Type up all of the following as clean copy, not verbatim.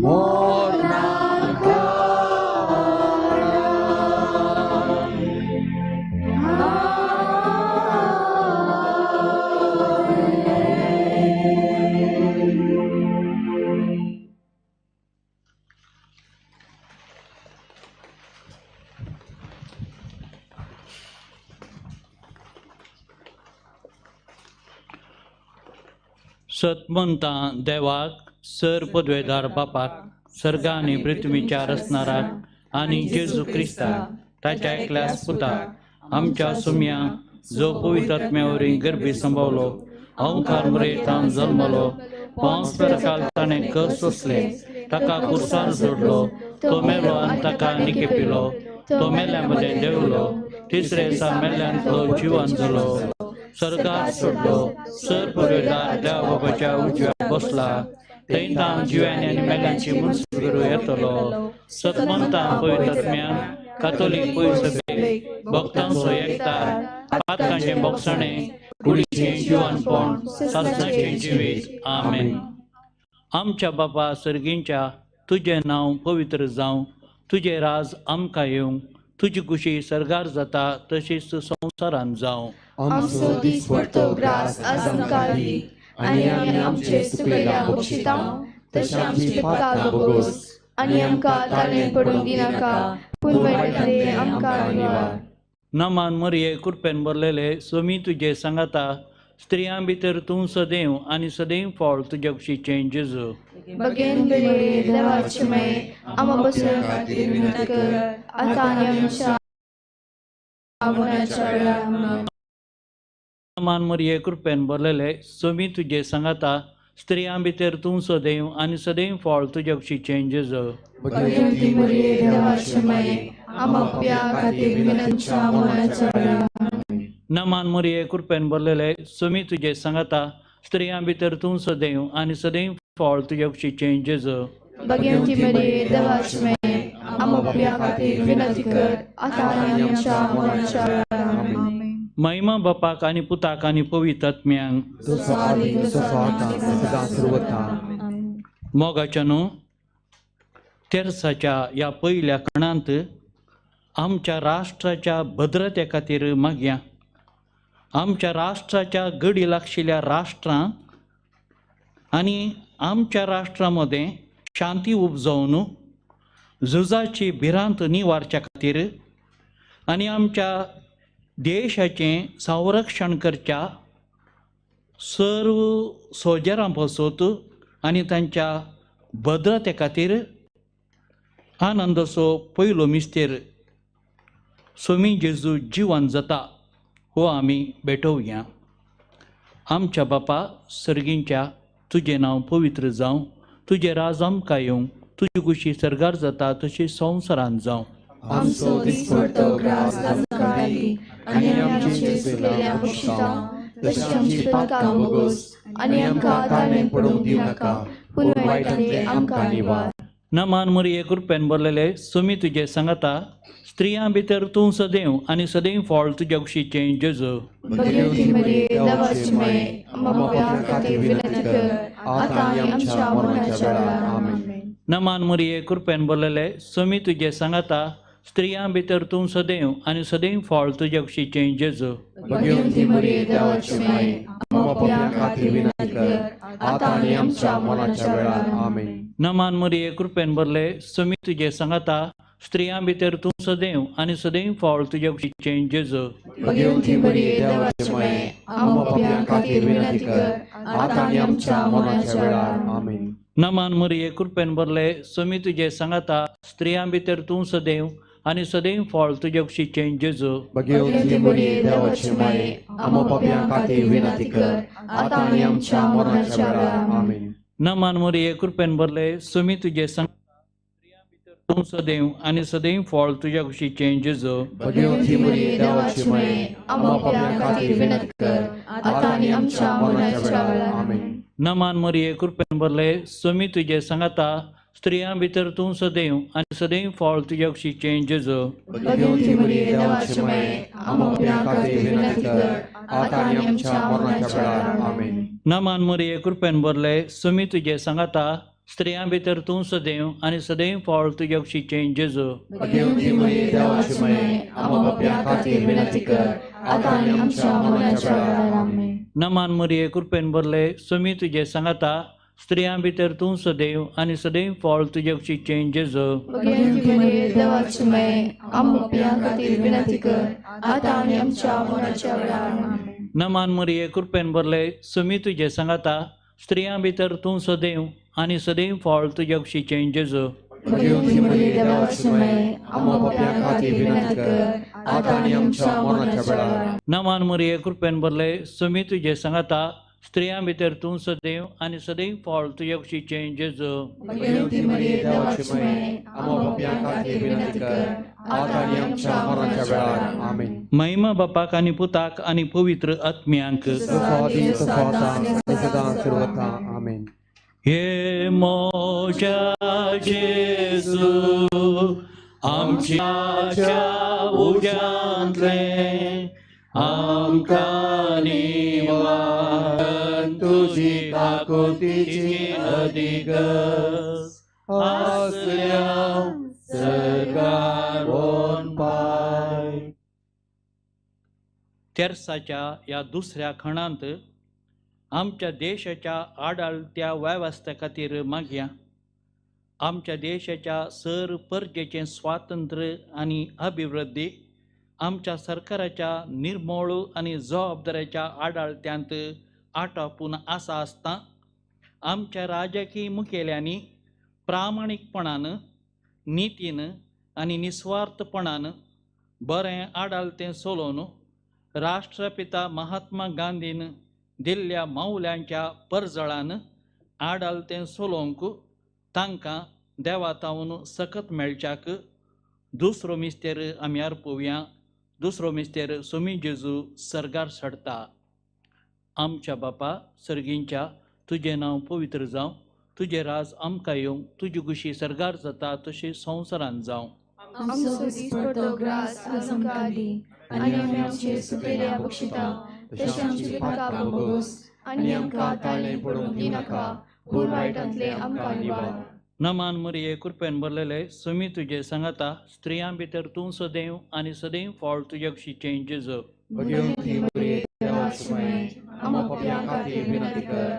Mo सतमंतां देवाक sir पदवेदार बापाक सर्गा आनी पृथ्वीच्या रचणाराक आनी जेजू क्रिस्ताक ताच्या एकल्याच पुताक आमच्या सुम्या जो पवित्र आत्म्या वरवीं गर्भी संभवलो अंकार मरेतान जल्मलो 5 प्रकार ताणें कस सोंसले ताका कुर्सार जोडलो तो मेलो आनी ताका निकेपिलो तो मेल्या मदें देंवलो तिसरे दिसा मेल्ल्यान तो जिवन जालो सर्गार सोडलो सर पदवेदार देवा बाबाच्या उजव्या बसला थंय तांव जिव्यांनी आनी मेल्यांची मुन्स करूं येतलो. सतमंतां पवित्र आत्म्यान कातोलीक पवित्र सभेक भक्तांचो एकतार पातकांचें बोगसणें कुडीचें जिवनपण सासणाचें जिवीत. आमेन. आमच्या बापा सर्गींच्या तुजें नांव पवित्र जावं, तुजें राज आमकां येवं, तुजी खुशी सर्गार जाता तशीच संवसारांत जावं. आमचो दिसपडतो ग्रास आज आमकां दी आनी आमी आमचे चुकयल्या बक्षिता तशें आमची पातकां बोगोस आनी आमकां ताणें पडूंक दिनाका पूण वायटांतलें आमकां निवार. नमान मरिये कृपेन भरलेले स्वामी तुजे सांगाता स्त्रियां भितर तूं सदैव आनी सदैव फळ तुज्या कुशीचें जेजू. बगेन बेळे देवाचे माये आमा बसून खातीर विनंती कर आतां आनी आमच्या मरणाच्या वेळार. आमेन. नमान मरिये कृपेन भरलेले स्वामी तुजे सांगाता स्त्रियां भितर तूं सदैव आनी सदैव फळ तुज्या कुशीचें जेजू. भगवती मरिये देवाचे माये आमा खातीर विनंती मरणाच्या वेळार. नमान मरिये कृपेन भरलेले स्वामी तुजे सांगाता स्त्रियां भितर तूं सदैव आनी सदैव फळ तुज्या कुशीचें जेजू. भगवती मरिये देवाचे माये आमा खातीर विनंती कर आतां आनी आमच्या मरणाच्या वेळार. आमेन. महिमा बापाक आनी पुताक आनी पवित्र आत्म्यांक. मोगाच्या न्हू तेर्साच्या ह्या पयल्या खणांत आमच्या राष्ट्राच्या भद्रते खातीर मागया. आमच्या राष्ट्राच्या गडी लागशिल्ल्या राष्ट्रां आनी आमच्या राष्ट्रा मदें शांती उपजोवन झुजाची भिरांत निवारच्या खातीर आनी आमच्या देशाचें संरक्षण करच्या सर्व सोजरां पासत आनी तांच्या भद्रते खातीर आनंदाचो पयलो मिस्तेर स्वामी जेजू जिवन जाता हो आमी भेटोवया. आमच्या बापा सर्गींच्या तुजें नांव पवित्र जावं, तुजें राज आमकां येवं, तुजी खुशी सर्गार जाता तशी संवसारांत जावं. आमचो दिसपडतो ग्रास आमकां दी आनी आमचे चुकलेल्या बक्षिता तशी आमची पातकां बोगोस आनी आमकां ताणें पडूंक दिवनाका पूण वायटांतलें आमकां निवार. नमान मरिये कृपेन भरलेले स्वामी तुजे सांगाता स्त्रियां भितर तूं सदैव आनी सदैव फळ तुज्या कुशीचें जेजू. भगवती मरिये देवाचे माये आमच्या खातीर विनंती कर आतां आनी आमच्या मरणाच्या वेळार. आमेन. नमान मरिये कृपेन भरलेले स्वामी तुजे सांगाता स्त्रियां भितर तूं सदैव आनी सदैव फळ तुज्या कुशीचें जेजू. भगवती मरिये देवाचे माये आमच्या खातीर विनंती कर आतां आनी आमच्या मरणाच्या वेळार. आमेन. नमान मरिये कृपेन भरले स्वामी तुजे सांगाता स्त्रियां भितर तूं सदैव आनी सदैव फळ तुज्या कुशीचें जेजू. भगवती मरिये देवाचे माये आमच्या खातीर विनंती कर आतां आनी आमच्या मरणाच्या वेळार. आमेन. नमान मरिये कृपेन भरले स्वामी तुजे सांगाता स्त्रियां भितर तूं सदैव आनी सदैव फळ तुज्या कुशीचें जेजू. भगवती मरिये देवाचे माये आमच्या खातीर विनंती कर आतां आनी आमच्या मरणाच्या वेळार. आमेन. नमान मरिये कृपेन भरले स्वामी तुजे सांगाता स्त्रियां भितर तूं सदैव आनी सदैव फळ तुज्या कुशीचें जेजू. भगवती मरिये देवाचे माये आमच्या खातीर विनंती कर आतां आनी आमच्या मरणाच्या वेळार. आमेन. नमान मरिये कृपेन भरले स्वामी तुजे सांगाता स्त्रियां भितर तूं सदैव आनी सदैव फळ तुज्या कुशीचें जेजू. भगवती मरिये देवाचे माये आमच्या खातीर विनंती कर आतां आनी आमच्या मरणाच्या वेळार. आमेन. नमान मरिये कृपेन भरले स्वामी तुजे सांगाता स्त्रियां भितर तूं सदैव आनी सदैव फळ तुज्या कुशीचें जेजू. भगवती मरिये देवाचे माये आमच्या खातीर विनंती कर आतां आनी आमच्या मरणाच्या वेळार. आमेन. नमान मरिये कृपेन भरले स्वामी तुजे सांगाता स्त्रियां भितर तूं सदैव आनी सदैव फळ तुज्या कुशीचें जेजू. भगवती मरिये देवाचे माये आमच्या खातीर विनंती कर आतां आनी आमच्या मरणाच्या वेळार. आमेन. नमान मरिये कृपेन भरले स्वामी तुजे सांगाता स्त्रियां भितर तूं सदैव आनी सदैव फळ तुज्या कुशीचें जेजू. भगवती मरिये देवाची माय, आम्हा पाप्यां खातीर विनंती कर, आतां आनी आमच्या मरणाच्या वेळार. नमान मरिये, कृपेन भरले, सुमी तुजे सांगाता, स्त्रियां भितर तूं सदैव आनी सदैव फळ तुज्या कुशीचें जेजू. भगवती मरिये देवाची माय, आम्हा पाप्यां खातीर विनंती कर, आतां आनी आमच्या मरणाच्या वेळार. आमेन. महिमा बापाक आनी पुताक आनी पवित्र आत्म्यांक, जसो आदी तसो आतां आनी सदां सर्वथा. आमेन. हे मोज्या जेजू, आमच्या उज्यांतले आमकां निवारण, तुजी काकुतीची अदीक आसल्या सरकार पाय. तेर्साच्या ह्या दुसऱ्या खणांत आमच्या देशाच्या आडाळत्या वेवस्थे खातीर मागया. आमच्या देशाच्या सर परजेचें स्वातंत्र्य आनी अभिवृद्धी आमच्या सरकाराच्या निर्मोळ आनी जबाबदारेच्या आडाळत्यांत आटापून आसा आसता आमच्या राजकीय मुखेल्यांनी प्रामाणीकपणान, नितीन आनी निस्वार्थपणान बरें आडाळतें चलोवन राष्ट्रपिता महात्मा गांधीन दिल्ल्या मावल्यांच्या परजळान आडाळतें चलोवंक तांकां देवातावन सकत मेळच्याक दुसरो मिस्तेर आमी अर्पुया. दुसरो मिस्तेर सोमी जेजू सर्गार सडता. आमच्या बापा सर्गींच्या, तुजें नांव पवित्र जावं, तुजें राज आमकां येवं, तुजी खुशी सर्गार जाता तशी संवसारांत जावं. आमचो दिसपडतो ग्रास आज आमकां दी, आनी आमी आमचे सुकेल्या बक्षिता तशी आमची पातकां भोगोस, आनी आमकां ताळें पडूंक दिनाका, पूण वायटांतले आमकां निवार. नमान मरिये, कृपेन भरलेले, सुमी तुजे सांगाता, स्त्रियां भितर तूं सदैव आनी सदैव फळ तुज्या कुशीचें जेजू. भगवती मरिये देवाची माय, आम्हा पाप्यां खातीर विनंती कर,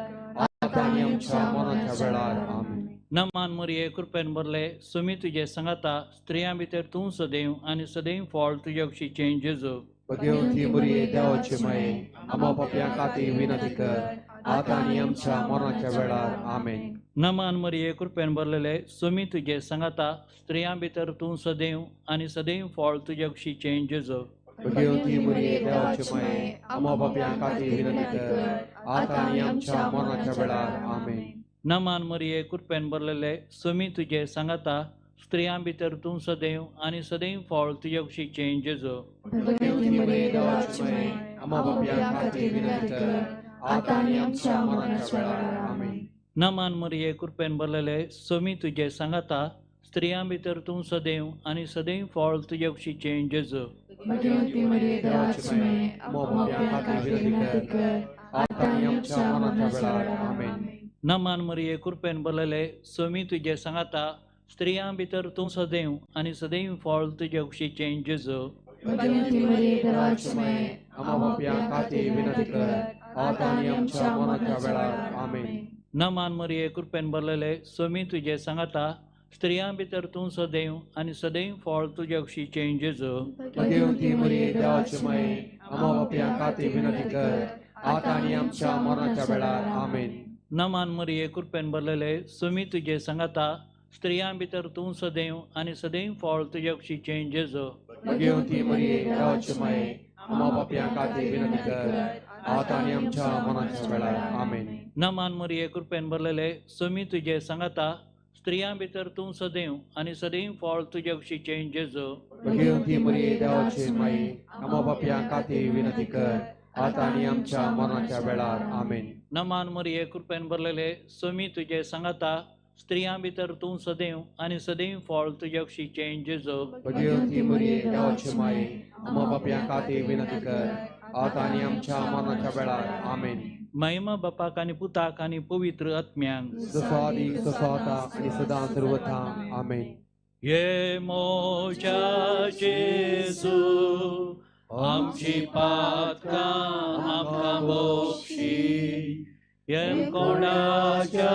आतां आनी आमच्या मरणाच्या वेळार. आमेन. नमान मरिये, कृपेन भरले, सुमी तुजे सांगाता, स्त्रियां भितर तूं सदैव आनी सदैव फळ तुज्या कुशीचें जेजू. भगवती मरिये देवाची माय, आम्हा पाप्यां खातीर विनंती कर, आतां आनी आमच्या मरणाच्या वेळार. आमेन. नमान मरिये, कृपेन भरलेले, सुमी तुजे सांगाता, स्त्रियां भितर तूं सदैव आनी सदैव फळ तुज्या कुशीचें जेजू. भगवती मरिये देवाची माय, आम्हा पाप्यां खातीर विनंती कर, आतां आनी आमच्या मरणाच्या वेळार. आमेन. नमान मरिये, कृपेन भरलेले, सुमी तुजे सांगाता, स्त्रियां भितर तूं सदैव आनी सदैव फळ तुज्या कुशीचें जेजू. भगवती मरिये देवाची माय, आम्हा पाप्यां खातीर विनंती कर, आतां आनी आमच्या मरणाच्या वेळार. आमेन. नमान मरिये, कृपेन भरलेले, सुमी तुजे सांगाता, स्त्रियां भितर तूं सदैव आनी सदैव फळ तुज्या कुशीचें जेजू. भगवती मरिये देवाची माय, आम्हा पाप्यां खातीर विनंती कर, आतां आनी आमच्या मरणाच्या वेळार. आमेन. नमान मरिये, कृपेन भरलेले, सुमी तुजे सांगाता, स्त्रियां भितर तूं सदैव आनी सदैव फळ तुज्या कुशीचें जेजू. भगवती मरिये देवाची माय, आम्हा पाप्यां खातीर विनंती कर, आतां आनी आमच्या मरणाच्या वेळार. आमेन. नमान मरिये, कृपेन भरलेले, सुमी तुजे सांगाता, स्त्रियां भितर तूं सदैव आनी सदैव फळ तुज्या कुशीचें जेजू. भगवती मरिये देवाची माय, आम्हा पाप्यां खातीर विनंती कर, आतां आनी आमच्या मरणाच्या वेळार. आमेन. नमान मरिये, कृपेन भरलेले, सुमी तुजे सांगाता, स्त्रियां भितर तूं सदैव आनी सदैव फळ तुज्या कुशीचें जेजू. भगवती मरिये देवाची माय, आम्हा पाप्यां खातीर विनंती कर, आतां आनी आमच्या मरणाच्या वेळार. आमेन. नमान मरिये, कृपेन भरलेले, सुमी तुजे सांगाता, स्त्रियां भितर तूं सदैव आनी सदैव फळ तुज्या कुशीचें जेजू. भगवती मरिये देवाची माय, आम्हा पाप्यां खातीर विनंती कर, आतां आनी आमच्या मरणाच्या वेळार. आमेन. नमान मरिये, कृपेन भरलेले, सुमी तुजे सांगाता, स्त्रियां भितर तूं सदैव आनी सदैव फळ तुज्या कुशीचें जेजू. भगवती मरिये देवाची माय, आम्हा पाप्यां खातीर विनंती कर, आतां आनी आमच्या मरणाच्या वेळार. आमेन. महिमा बापाक आनी पुताक आनी पवित्र आत्म्यांक, जसो आदी तसो आतां आनी सदां सर्वथा. आमेन. हे मोज्या जेजू, आमची पातकां आमकां बक्षी, यमकोंडाच्या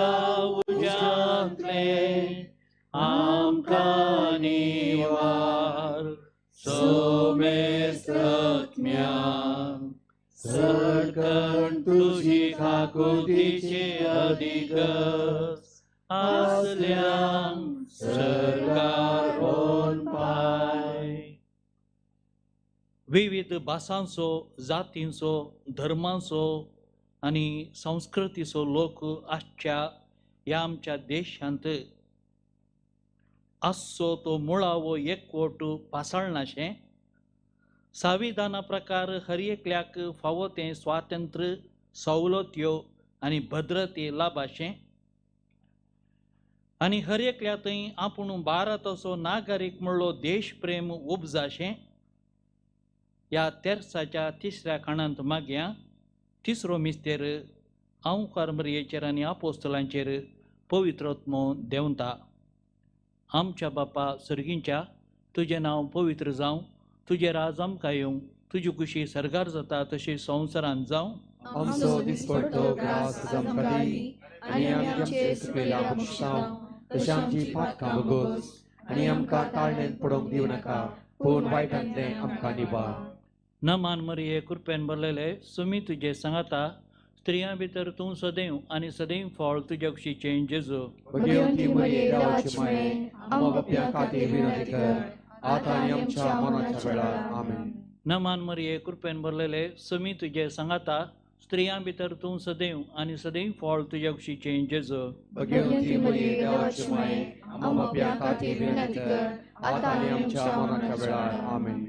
उज्यांतले आमकां निवार, सोमेस्त्रत्म्या सडकण तुजी काकुतीची अधिगस आसल्यांक सरकार ओन पाय. विविध भासांचो, जातींचो, धर्मांचो आनी संस्कृतीचो लोक आसच्या ह्या आमच्या देशांत आसचो तो मुळावो एकवट पासाळनाशें संविधाना प्रकार हर एकल्याक फावो तें स्वातंत्र्य, सवलत्यो आनी भद्रते लाभाशें आनी हर एकल्या थंय आपूण भारताचो नागरीक म्हणलो देशप्रेम उपजाशें ह्या तेर्साच्या तिसऱ्या खणांत मागया तिसरो मिस्तेर आंवकार मरियेचेर आनी आपोस्तलांचेर पवित्रत्मो देंवता. आमच्या बापा सर्गींच्या, तुजें नांव पवित्र जावं, तुजें राज आमकां येवं, तुजी खुशी सर्गार जाता तशी संवसारांत जावं. आमचो दिसपडटो ग्रास आमकां दी आनी आमचे चुकलेल्या बक्षांव तशें आमची पातकां भोगोस आनी आमकां ताळणेन पडोवंक दिवं नाका, पूण वायटांतलें आमकां निवार. नमान मरिये, कृपेन भरलेले, सुमी तुजे सांगाता, स्त्रियां भितर तूं सदैव आनी सदैव फळ तुज्या कुशीचें जेजू. भगवती मरिये, देवाची माये, आमकां पापयां खातीर विनंती कर, आतां आनी आमच्या मरणाच्या वेळार. आमेन. नमान मरिये, कृपेन भरलेले, सुमी तुजे सांगाता, स्त्रियां भितर तूं सदैव आनी सदैव फळ तुज्या कुशीचें जेजू. भगवती मरिये, देवाची माये, आमकां पापयां खातीर विनंती कर, आतां आनी आमच्या मरणाच्या वेळार. आमेन.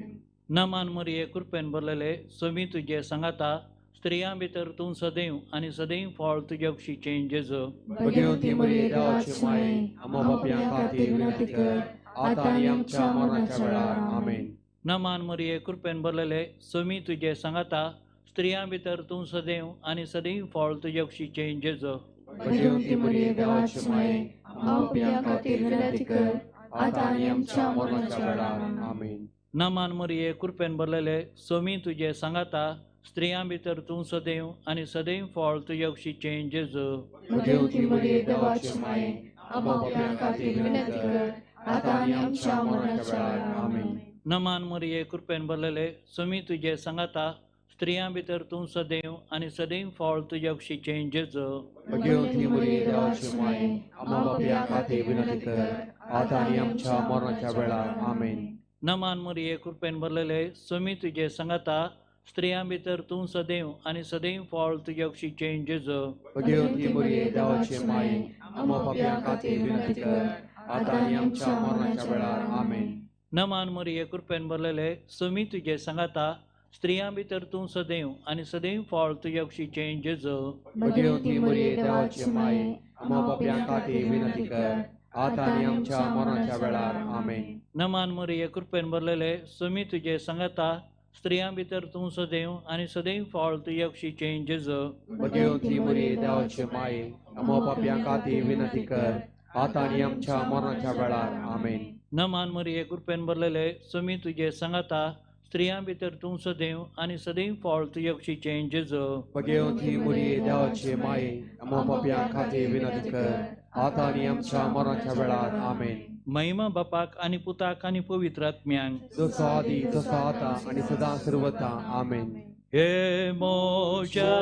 नमान मरिये, कृपेन भरलेले, सुमी तुजे सांगाता, स्त्रियां भितर तूं सदैव आनी सदैव फळ तुज्या कुशीचें जेजू. भगवती मरिये, देवाची माये, आमकां पापयां खातीर विनंती कर, आतां आनी आमच्या मरणाच्या वेळार. आमेन. नमान मरिये, कृपेन भरलेले, सुमी तुजे सांगाता, स्त्रियां भितर तूं सदैव आनी सदैव फळ तुज्या कुशीचें जेजू. भगवती मरिये, देवाची माये, आमकां पापयां खातीर विनंती कर, आतां आनी आमच्या मरणाच्या वेळार. आमेन. नमान मरिये, कृपेन भरलेले, सोमी तुजे सांगाता, स्त्रियां भितर तूं सदैव आनी सदैव फळ तुज्या कुशीचें जेजू. भगवती मरिये, देवाची माये, आमकां पापयां खातीर विनंती कर, आतां आनी आमच्या मरणाच्या वेळार. आमेन. नमान मरिये, कृपेन भरलेले, सोमी तुजे सांगाता, स्त्रियां भितर तूं सदैव आनी सदैव फळ तुज्या कुशीचें जेजू. भगवती मरिये, देवाची माये, आमकां पापयां खातीर विनंती कर, आतां आनी आमच्या मरणाच्या वेळार. आमेन. नमान मरिये, कृपेन भरलेले, सोमी तुजे सांगाता, स्त्रियां भितर तूं सदैव आनी सदैव फळ तुज्या कुशीचें जेजू. भगवती मरिये, देवाची माये, आमकां पापयां खातीर विनंती कर, आतां आनी आमच्या मरणाच्या वेळार. आमेन. नमान मरिये, कृपेन भरलेले, सोमी तुजे सांगाता, स्त्रियां भितर तूं सदैव आनी सदैव फळ तुज्या कुशीचें जेजू. भगवती मरिये, देवाची माये, आमकां पापयां खातीर विनंती कर, आतां आनी आमच्या मरणाच्या वेळार. आमेन. नमान मरिये, कृपेन भरलेले, सोमी तुजे सांगाता, स्त्रियां भितर तूं सदैव आनी सदैव फळ तुज्या कुशीचें जेजू. भगवती मरिये, देवाची माये, आमकां पापयां खातीर विनंती कर, आतां आनी आमच्या मरणाच्या वेळार. आमेन. नमान मरिये, कृपेन भरलेले, सोमी तुजे सांगाता, स्त्रियां भितर तूं सदैव आनी सदैव फळ तुज्या कुशीचें जेजू. भगवती मरिये, देवाची माये, आमकां पापयां खातीर विनंती कर, आतां आनी आमच्या मरणाच्या वेळार. आमेन. महिमा बापाक आनी पुताक आनी पवित्र आत्म्यांक, जसो आदी तसो आतां आनी सदां सर्वता. आमेन. हे मोज्या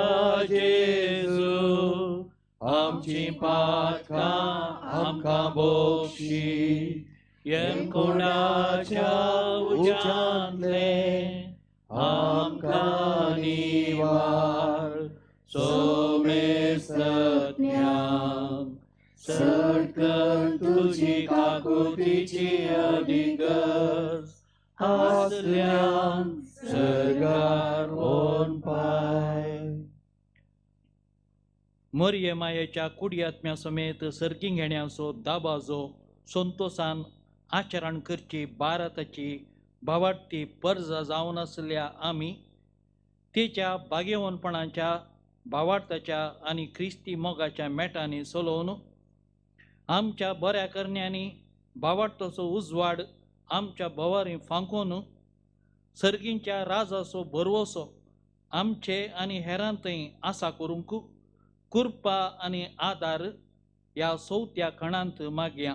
जेजू, आमची पातकां आमकां बोक्षी, येमकोंडाच्या उज्यांतले आमकां निवार, सोमेस्तज्ञांक चड तुजी काकुतीची अधिगस आसल्यान सर्गार ओन पाय. मरिये मायेच्या कुडयात्म्या समेत सर्गी घेण्याचो दाबाजो संतोसान आचरण करची भारताची भावार्थी परजा जावन आसल्या आमी तिच्या भाग्यवनपणाच्या भावार्थाच्या आनी क्रिस्ती मोगाच्या मेटांनी चलोवन आमच्या बऱ्या करण्यांनी भावार्थाचो उजवाड आमच्या भोवारी फांकोवन सर्गींच्या राजाचो भरवसो आमचे आनी हेरां थंय आसा करूंक कृपा आनी आदार ह्या चवथ्या खणांत मागया.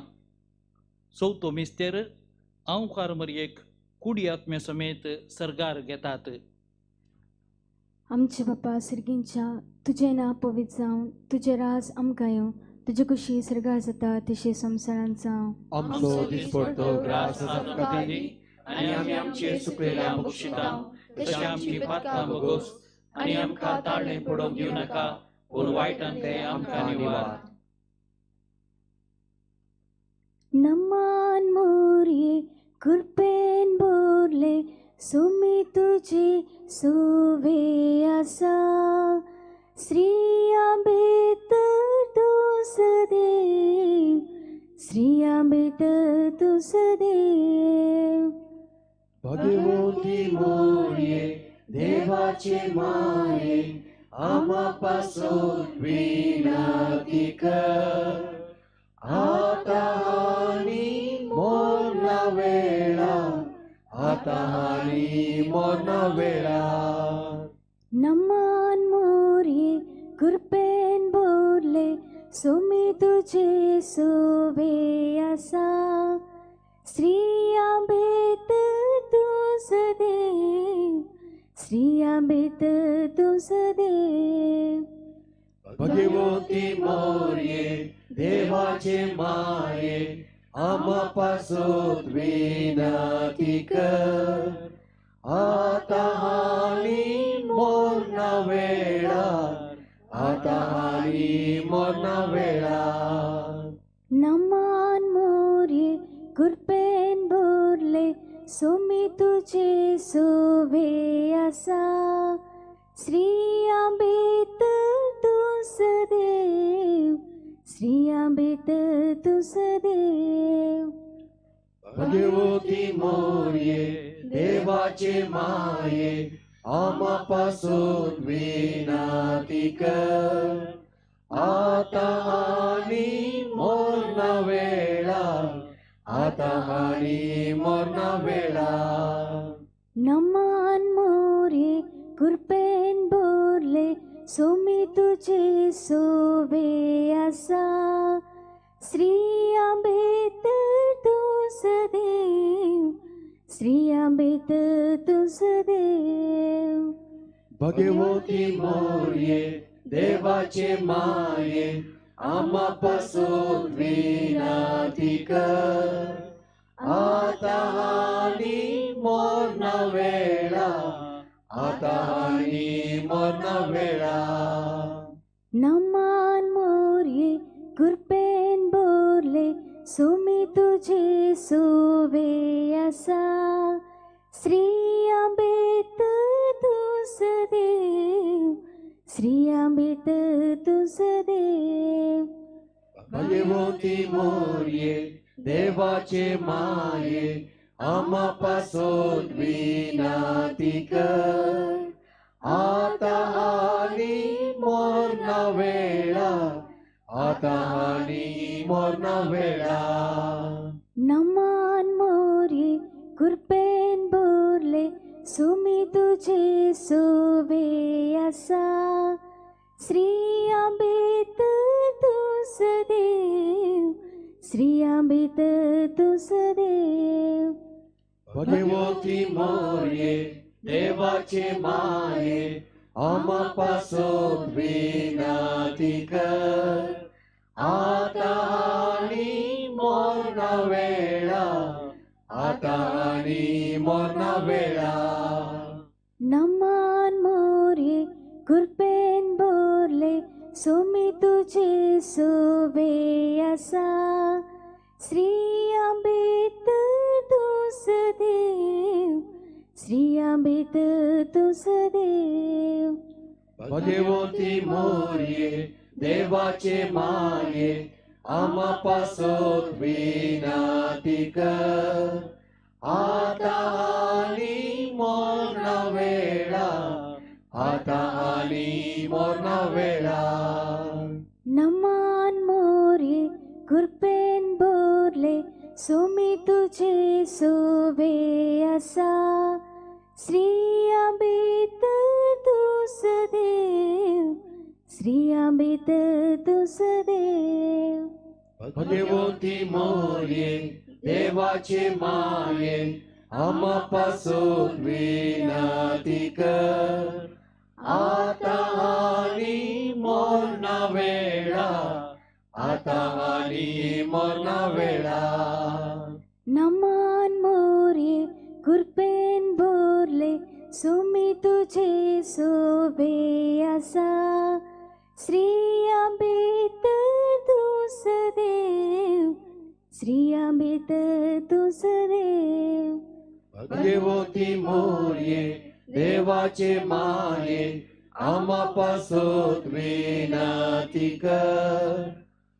चवथो मिस्तेर अंवकार मरयेक कुडी आत्मे समेत सर्गार घेतात. आमचे बापा सर्गींच्या तुजें नांव पवित्र जावं, तुजें राज आमकां येवं, तुजे कुशी सर्गार जाता तशें संवसारांत जावं. आमचो दिसपडतो ग्रास आमकां दी आनी आमी आमचे चुकलेल्या बक्षिता तशें आमची पातकां भोगोस आनी आमकां ताळणें पडोवंक दिवं नाका, पूण वायटांतलें आमकां निवार. नमान मोरये कृपेन बोरले सुमी तुझे सुवे आसा, स्त्रियां भितर तूं सदैव, स्त्रियां भितर तूं सदैव. भगवती मोरये देवाचे माये आमा पासून विनती कर, आता आनी मरणा वेळा, आता आनी मरणा वेळा. नमान मोरये कृपेन बोरले सुमी तुझे सुवे आसा, स्त्रियां भितर तूं सदैव, स्त्रियां भितर तूं सदैव. भगवती मोरये देवाचे माये आमा पासून विनती कर, आता आनी मरणा वेळा, आता आनी मरणा वेळा. नमान मोरये कृपेन बोरले सुमी तुझे सुवे आसा, स्त्रियां भितर तूं सदैव, स्त्रियां भितर तूं सदैव. भगवती मोरये देवाचे माये आमा पासून विनती कर, आता आनी मरणा वेळा, आता आनी मरणा वेळा. नमान मोरये कृपेन बोरले सुमी तुझे सुवे आसा, स्त्रियां भितर तूं सदैव, स्त्रियां भितर तूं सदैव. भगवती मोरये देवाचे माये आमा पासून विनती कर, आता आनी मरणा वेळा, आता आनी मरणा वेळा. नमान मोरये कृपेन बोरले सुमी तुझे सुवे आसा, स्त्रियां भितर तूं सदैव, स्त्रियां भितर तूं सदैव. भगवती मोरये देवाचे माये आमा पासून विनती कर, आता आनी मरणा वेळा, आता आनी मरणा वेळा. नमान मोरये कृपेन बोरले सुमी तुझे सुवे आसा, स्त्रियां भितर तूं सदैव, स्त्रियां भितर तूं सदैव. भगवती मोरये देवाचे माये आमा पासून विनती कर, आता आनी मरणा वेळा, आता आनी मरणा वेळा. नमान मोरये कृपेन बोरले सुमी तुझे सुवे आसा, स्त्रियां भितर तूं सदैव, स्त्रियां भितर तूं सदैव. भगवती मोरये देवाचे माये आमा पासून विनती कर, आता आनी मरणा वेळा, आता आनी मरणा वेळा. नमान मोरये कृपेन बोरले सुमी तुझे सुवे आसा, स्त्रियां भितर तूं सदैव, स्त्रियां भितर तूं सदैव. भगवती मोरये देवाचे माये आमा पासून विनती कर, आतां आनी मरणा वेळा, आतां आनी मरणा वेळा. नमान मोरये कृपेन भरले, सुमी तुझे सोबे आसा. स्त्रियां भितर तूं सदैव, स्त्रियां भितर तूं सदैव. भगवती मोरये देवाचे माये, आमा पासत विनंती कर,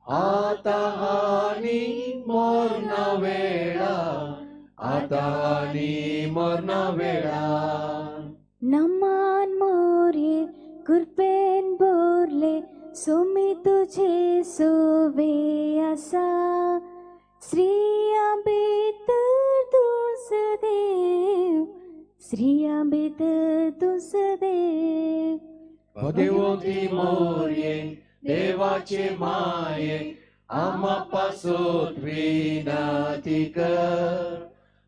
आतां आनी मरणा वेळा, आतां आनी मरणा वेळा. नमान मोरये कृपेन भरले, सुमी तुझे सोबे आसा. स्त्रियां भितर तूं सदैव, स्त्रियां भितर तूं सदैव. भगवती मोरये देवाचे माये, आमा पासत विनंती कर,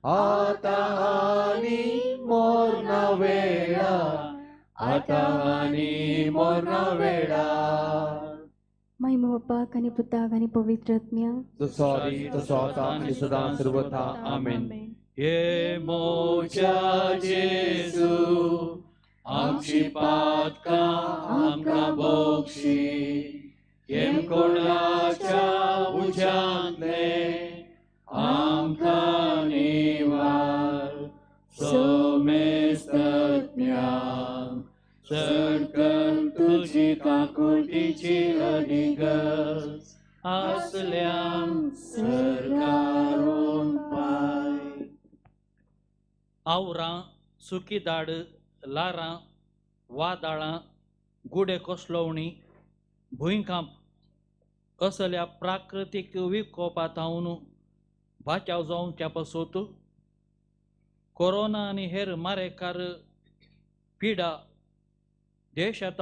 आतां आनी मरणा वेळा, आतां आनी मरणा वेळा. महिमा बापाक आनी पुताक आनी पवित्र आत्म्याक, जसो आदी तसो आतां आनी सदां सर्वथा. आमेन. हे मोच्या जेजू, आमची पातकां आमकां बक्षी, हेमकोणाच्या उज्यांतले आमकां निवार. सोमेस्तज्ञान चड करून तुजी काकुळटीची अडिगज आसल्यांक सरकारून पाय. आवरां, सुकी दाड, लारां, वादळां, गुडे कोसलोवणी, भुंयकांप असल्या प्राकृतीक विकोपांत बाचाव जावच्या पासून कोरोना आनी हेर मारेकार पिडा देशांत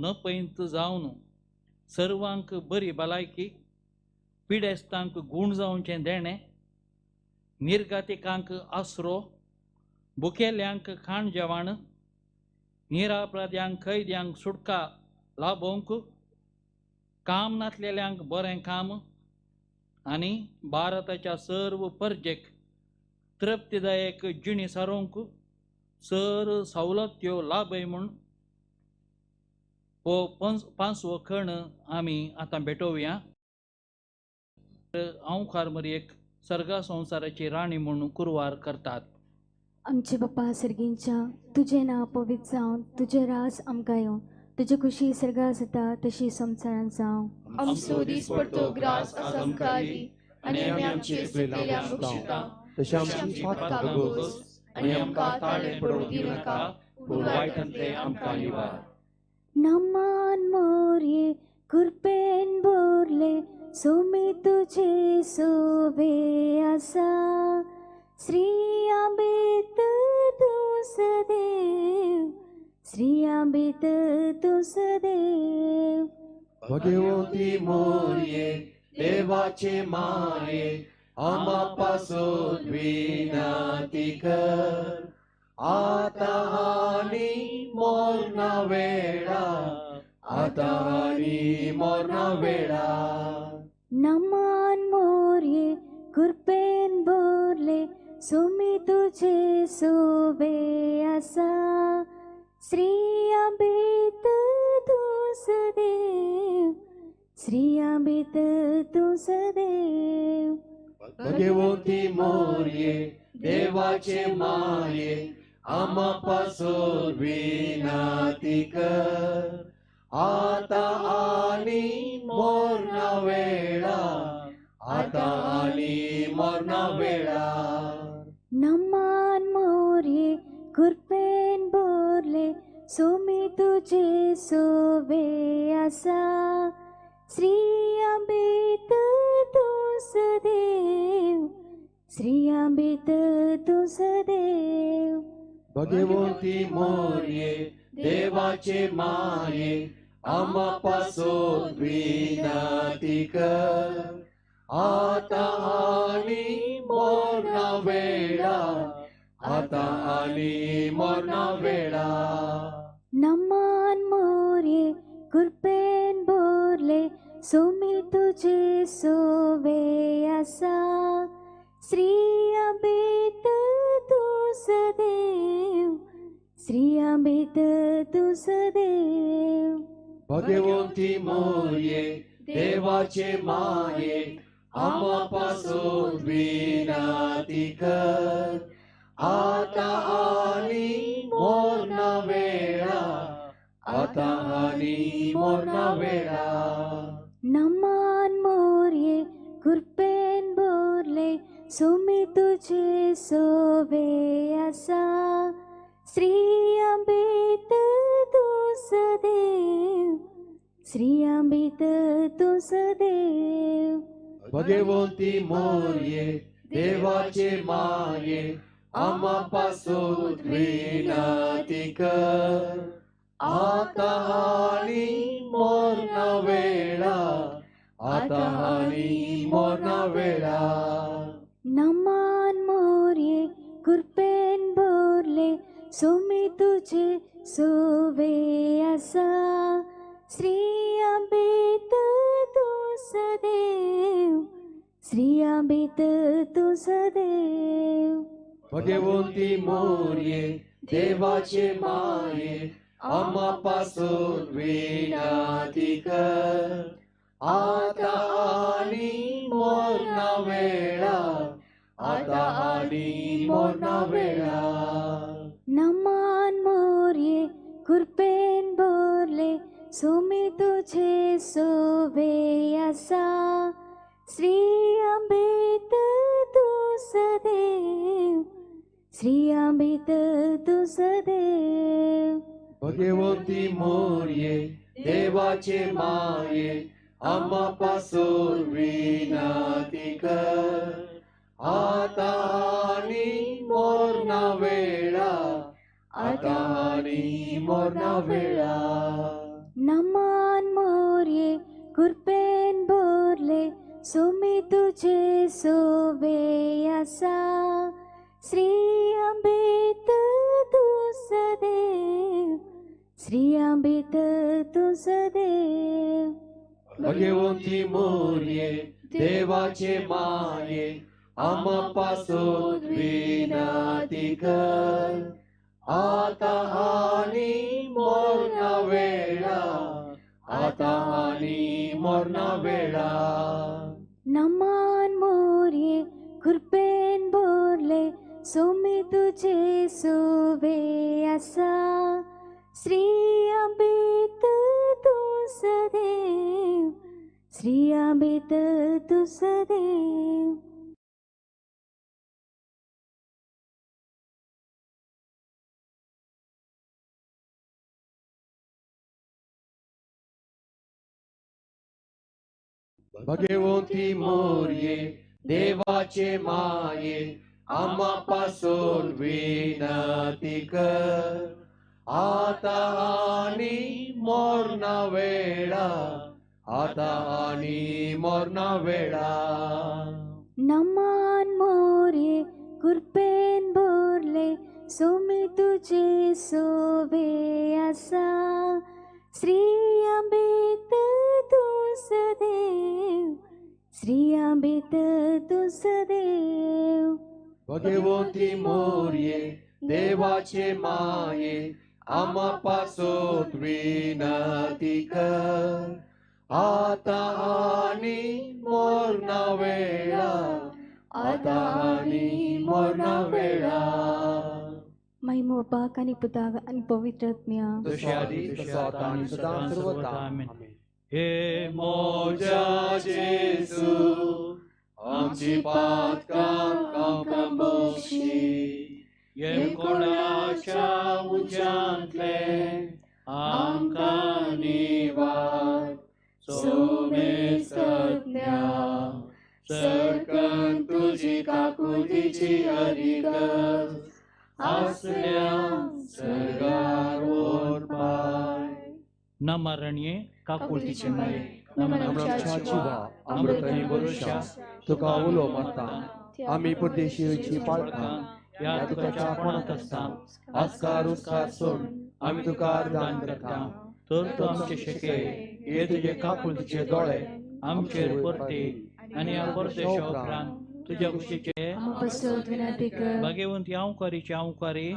नपयंत जावन सर्वांक बरी भलायकी, पिडेस्तांक गूण जावचें देणें, निर्गातिकांक आसरो, भुकेल्यांक खाण जेवण, निरापराध्यांक कैद्यांक सुटका लाभोवंक, काम नासलेल्यांक बरें काम आनी भारताच्या सर्व परजेक तृप्तीदायक जिणी सारोवंक सर सवलत्यो लाभय म्हूण हो पांचवो खण आमी आतां भेटोवया. अंवकार मरयेक सर्गा संवसाराची राणी म्हूण कुरवार करतात. आमचे बापा सर्गींच्या, तुजें नांव पवित्र जावन, तुजें राज आमकां येवं, तुजी खुशी सर्गा जाता तशी संवसारांत जावं. आमचो दिसपडतो ग्रास आज आमकां दी, आनी आमी आमचे चुकलेल्यांक बक्षिता, तशें आमची पातकां भोगोस, आनी आमकां ताळें पडोवंक दिवनाका, पूण वायटांतलें आमकां निवार. नमान मोरये कृपेन भरले, सुमी तुझे सोबे आसा. स्त्रियां भितर तूं सदैव, स्त्रियां भितर तूं सदैव. भगवती मोरये देवाचे माये, आमा पासत विनंती कर, आतां आनी मरणा वेळा, आतां आनी मरणा वेळा. नमान मोरये कृपेन भरले, सुमी तुझे सोबे आसा. स्त्रियां भितर तूं सदैव, स्त्रियां भितर तूं सदैव. भगवती मोरये देवाचे माये, आमा पासत विनंती कर, आतां आनी मरणा वेळा, आतां आनी मरणा वेळा. नमान मोरये कृपेन भरले, सुमी तुझे सोबे आसा. स्त्रियां भितर तूं सदैव, स्त्रियां भितर तूं सदैव. भगवती मोरये देवाचे माये, आमा पासत विनंती कर, आतां आनी मरणा वेळा, आतां आनी मरणा वेळा. नमान मोरये कृपेन भरले सोमी तुझे सोवे आसा स्त्रियां भितर तूं सदैव स्त्रियां भितर तूं सदैव भगवंती मोरये देवाचे माये आम्हा पासून विनंती कर आता आणि मरणा वेळा आता आणि मरणा वेळा नमान मोरये कृपेन भरले सोमी तुझे सोवे आसा स्त्रियां भितर तूं सदैव स्त्रियां भितर तूं सदैव भगवंती मोरये देवाचे माये आम्हा पासून विनंती कर आता आणि मरणा वेळा आता आणि मरणा वेळा नमान मोरये कृपेन भरले सोमी तुझे सोवे आसा स्त्रियां भितर तूं सदैव स्त्रियां भितर तूं सदैव भगवंती मोरये देवाचे माये आम्हा पासून विनंती कर आता आणि मरणा वेळा आता आणि मरणा वेळा नमान मोरये कृपेन भरले सोमी तुझे सोवे आसा स्त्रियां भितर तूं सदैव स्त्रियां भितर तूं सदैव भगवंती मोरये देवाचे माये आम्हा पासून विनंती कर आता आणि मरणा वेळा आता आणि मरणा वेळा नमान मोरये कृपेन भरले सोमी तुझे सोवे आसा स्त्रियां भितर तूं सदैव स्त्रियां भितर तूं सदैव भगवंती मोरये देवाचे माये आम्हा पासून विनंती कर आता आणि मरणा वेळा आता आणि मरणा वेळा नमान मोरये कृपेन भरले सोमी तुझे सोवे आसा स्त्रियां भितर तूं सदैव स्त्रियां भितर तूं सदैव भगवंती मोरये देवाचे माये आम्हा पासून विनंती कर आता आणि मरणा वेळा आता आणि मरणा वेळा नमान मोरये कृपेन भरले सोमी तुझे सोवे आसा स्त्रियां भितर तूं सदैव स्त्रियां भितर तूं सदैव भगवंती मोरये देवाचे माये आम्हा पासून विनंती कर आता आणि मरणा वेळा आता आणि मरणा वेळा महिमो बाक आणि पुताक आणि पवित्र आत्म्या जशी आधी तसो आता आणि सदा सर्वदा आमेन. आमेन. हे मोज्या जेजू आमची पातकां आमकां बक्षी येमकोणाच्या उज्यांतले आमकां निवार सोमेस्तज्ञा सरकन तुजी काकुतीची अरिगज आसल्या सर्गार ओरपाय न मरणये काकुळतीचे माये नमन आमच्या जिवा अमृत आनी भरोशा तुका उलो मारता आमी परदेशीची पाळकां ह्या तुकाच्या कोणाक आसता आस्कार उस्कार सोड आमी तुका अर्दान करता. तर तूं आमचे शेके हे तुजे काकुळतीचे दोळे आमचेर परते आनी ह्या परदेशा उपरांत तुज्या कुशीचे भाग्यवंती हांवकारीचे हांवकारी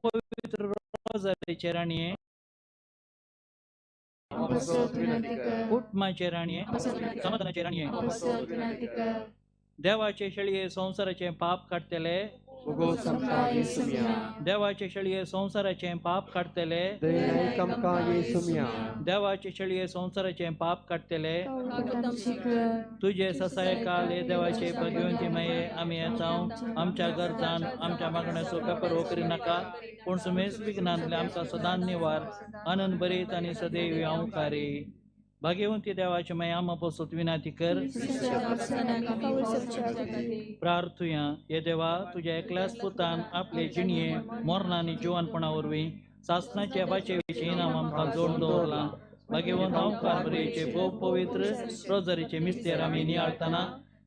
पवित्र रोजारीचे राणये, कुटुंबाचे राणये, समाधानाचे राणये, देवाचे शेळये संवसाराचे पाप काडटले, देवाचे शेळये संवसाराचे पाप काडटले, देवाचे शेळये संवसाराचे पाप काडटले. तुजे ससायकाल हे देवाचे भगवंती माये आमी येता आमच्या गरजान आमच्या मागण्याचो पेपर करिनाका, पूण सुमेस विघ्नांतले आमकां सदां निवार आनंद बरीत आनी सदैव हांवकारी. भाग्यवंती देवाचे माये आमा पसत विनाती कर. प्रार्थुया. हे देवा, तुज्या एकल्याच पुतान आपले जिणये मरण आनी जिवनपणा वरवीं सासणाच्या बाचेविशीं इनाम आमकां जोड दवरलां. भाग्यवंत हांवकार बरेचे भोव पवित्र रोजरीचे मिस्तेर आमी नियाळतना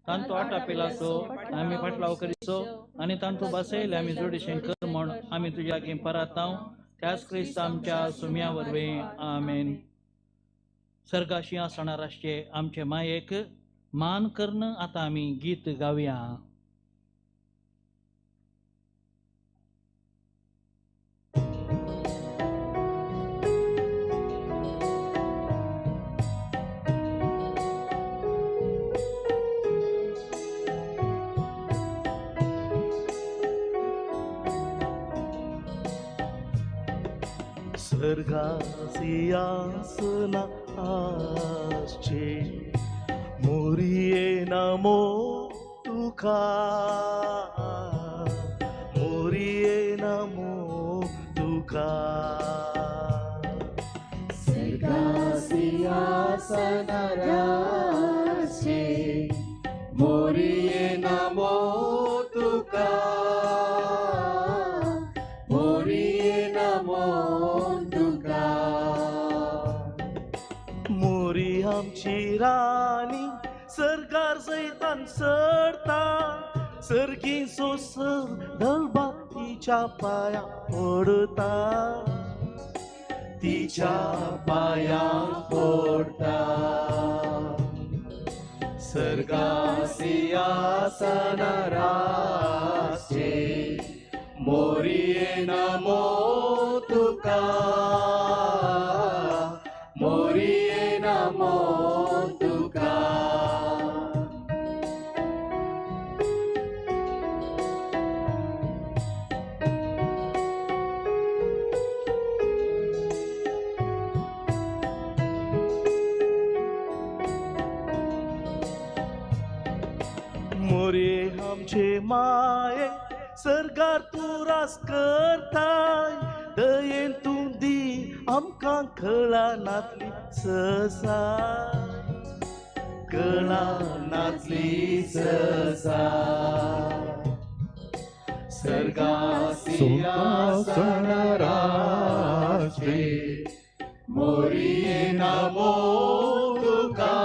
तांचो आटापिलाचो आमी फाटलाव करीचो आनी तांचो बसयले आमी जोडीशें कर म्हण आमी तुज्या लागीं परातांव त्याच क्रिस्त आमच्या सुम्या वरवीं. आमेन. सर्गाशी आसणार आसचे आमचे मायेक मान करून आतां आमी गीत गावया. सर्गासी आसना आसचे मोरिये नमो तुका, मोरिये नमो तुका. सर्गासी आसना आसचे मोरिये नमो तुका, मोरिये नमो तुका. मोरी आमची राणी सरकार सैतान चडता, सर्गी सोसर दलबा तिच्या पाया पडता, तिच्या पाया पडता. सर्गासी आसना रासचे मोरिये नमो तुका, मोरिये नमो तुका. मोरिये आमचे माये सरकार तूं रास करताय, दयेन तूं दी आमकां कळा नातली ससाय, कळा नातली ससाय. सर्गासी आसना रासचे मोरिये नमो तुका,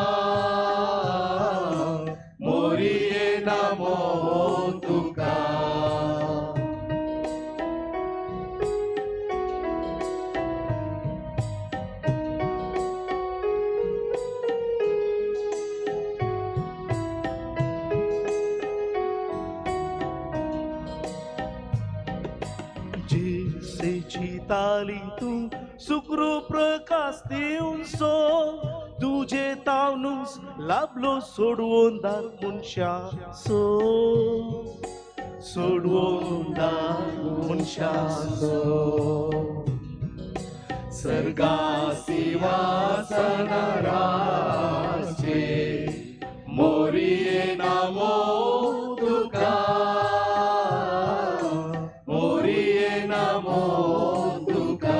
मोरिये जिसेची ताली तूं सुक्रू प्रकाश दिवन सो तुजे तावनूच लाभलो सोडवून दार मनशा सो सोडवून दार मनशा सो सर्गा सिंहासनाचे मोरिये नमो तुका मोरिये नमो तुका।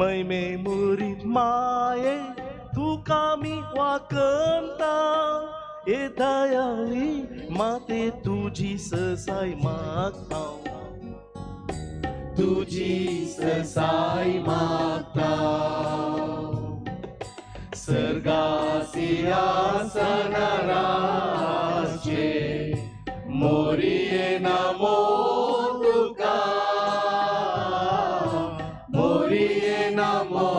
मैमे मुरी माये तुका मी वाकंता ए दयाळी माते तुजी ससाय मागता तुजी ससाय मागता। सर्गा सिंहासनाचे मोरिये नमो तुका मोरिये नमो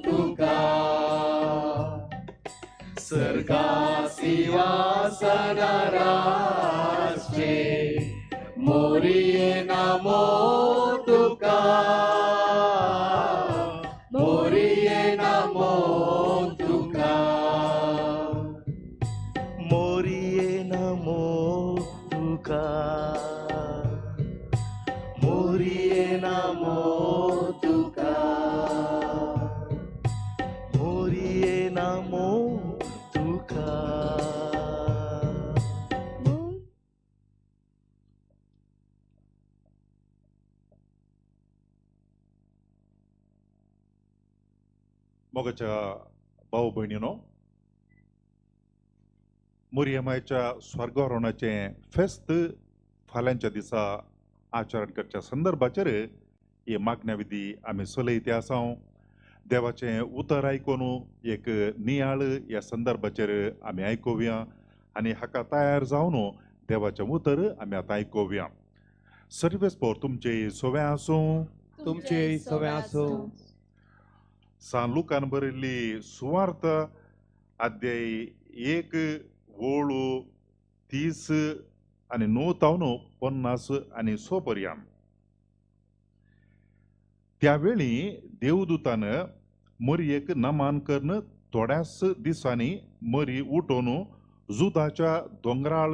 तुका। सर्गा सिंहासनाचे मोरिये नमो तुका मोरिये नमो तुका मोरिये नमो तुका मोरिये नमो तुका मोरिये नमो तुका। मोगाच्या भाऊ भयणीनो, मोरयमायच्या स्वर्गारोहणाचें फेस्त फाल्यांच्या दिसा आचरण करच्या संदर्भाचेर ही मागण्या विधी आमी चलयते आसा। देवाचें उतर आयकून एक नियाळ ह्या संदर्भाचेर आमी आयकुया आनी हाका तयार जावन देवाचें उतर आमी आतां आयकुया। सर्वेस्पोर तुमचे सोवे आसूं, तुमचे सोवे आसूं। सान लुकान बरयल्ली सुवार्थ अध्याय 1 ओळ 30 आनी 9 तावन 50 आनी 6 पर्यंत। त्यावेळी देवदूतान मरयेक नमान करून थोड्याच दिसांनी मरी उठोवन जुदाच्या दोंगराळ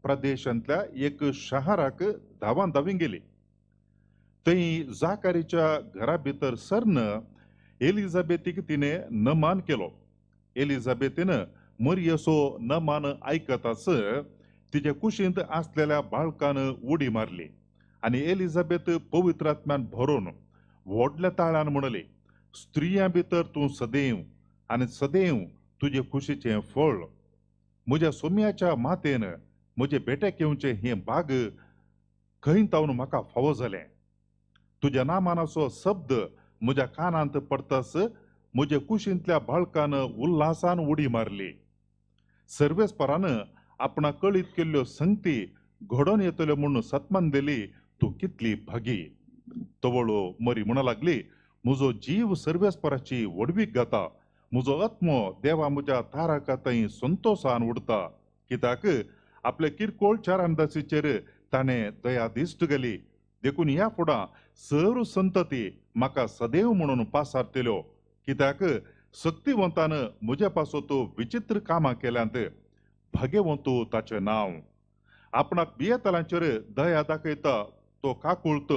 प्रदेशांतल्या एक शहराक धांवान धांवी गेली। थंय जाकारीच्या घरा भितर सरन एलिझाबेथीक तिणे नमान केलो। एलिझाबेथीन मरियेचो नमान आयकताच तिच्या कुशींत आसलेल्या बाळकान उडी मारली आनी एलिझाबेथ पवित्र आत्म्यान भरून व्हडल्या ताळ्यान म्हणली, स्त्रियां भितर तूं सदैव आनी सदैव तुजे खुशीचें फळ, म्हज्या सोम्याच्या मातेन म्हजे बेट्याक येवचें हें भाग खंय तावन म्हाका फावो जालें। तुज्या नामानाचो शब्द म्हज्या कानांत पडताच म्हजे कुशींतल्या बाळकान उल्हासान उडी मारली। सर्वेस्परान आपणा कळीत केल्ल्यो संगती घडोवन येतल्यो म्हूण सत्मान दिली, तूं कितली भागी। तवळो मरी म्हणा लागली, म्हजो जीव सर्वेस्पराची व्हडवीक गाता, म्हजो आत्मो देवा म्हज्या तारका थंय संतोसान उडता, कित्याक आपले किरकोळ चारांदासीचेर ताणें दया दिश्ट गेली, देखून ह्या फुडां सर संतती म्हाका सदैव म्हणून पासारतल्यो, कित्याक शक्तिवंतान म्हज्या पासत विचित्र कामां केल्यांत, भाग्यवंत ताचें नांव। आपणाक बियेतलांचेर दया दाखयता तो काकुळत,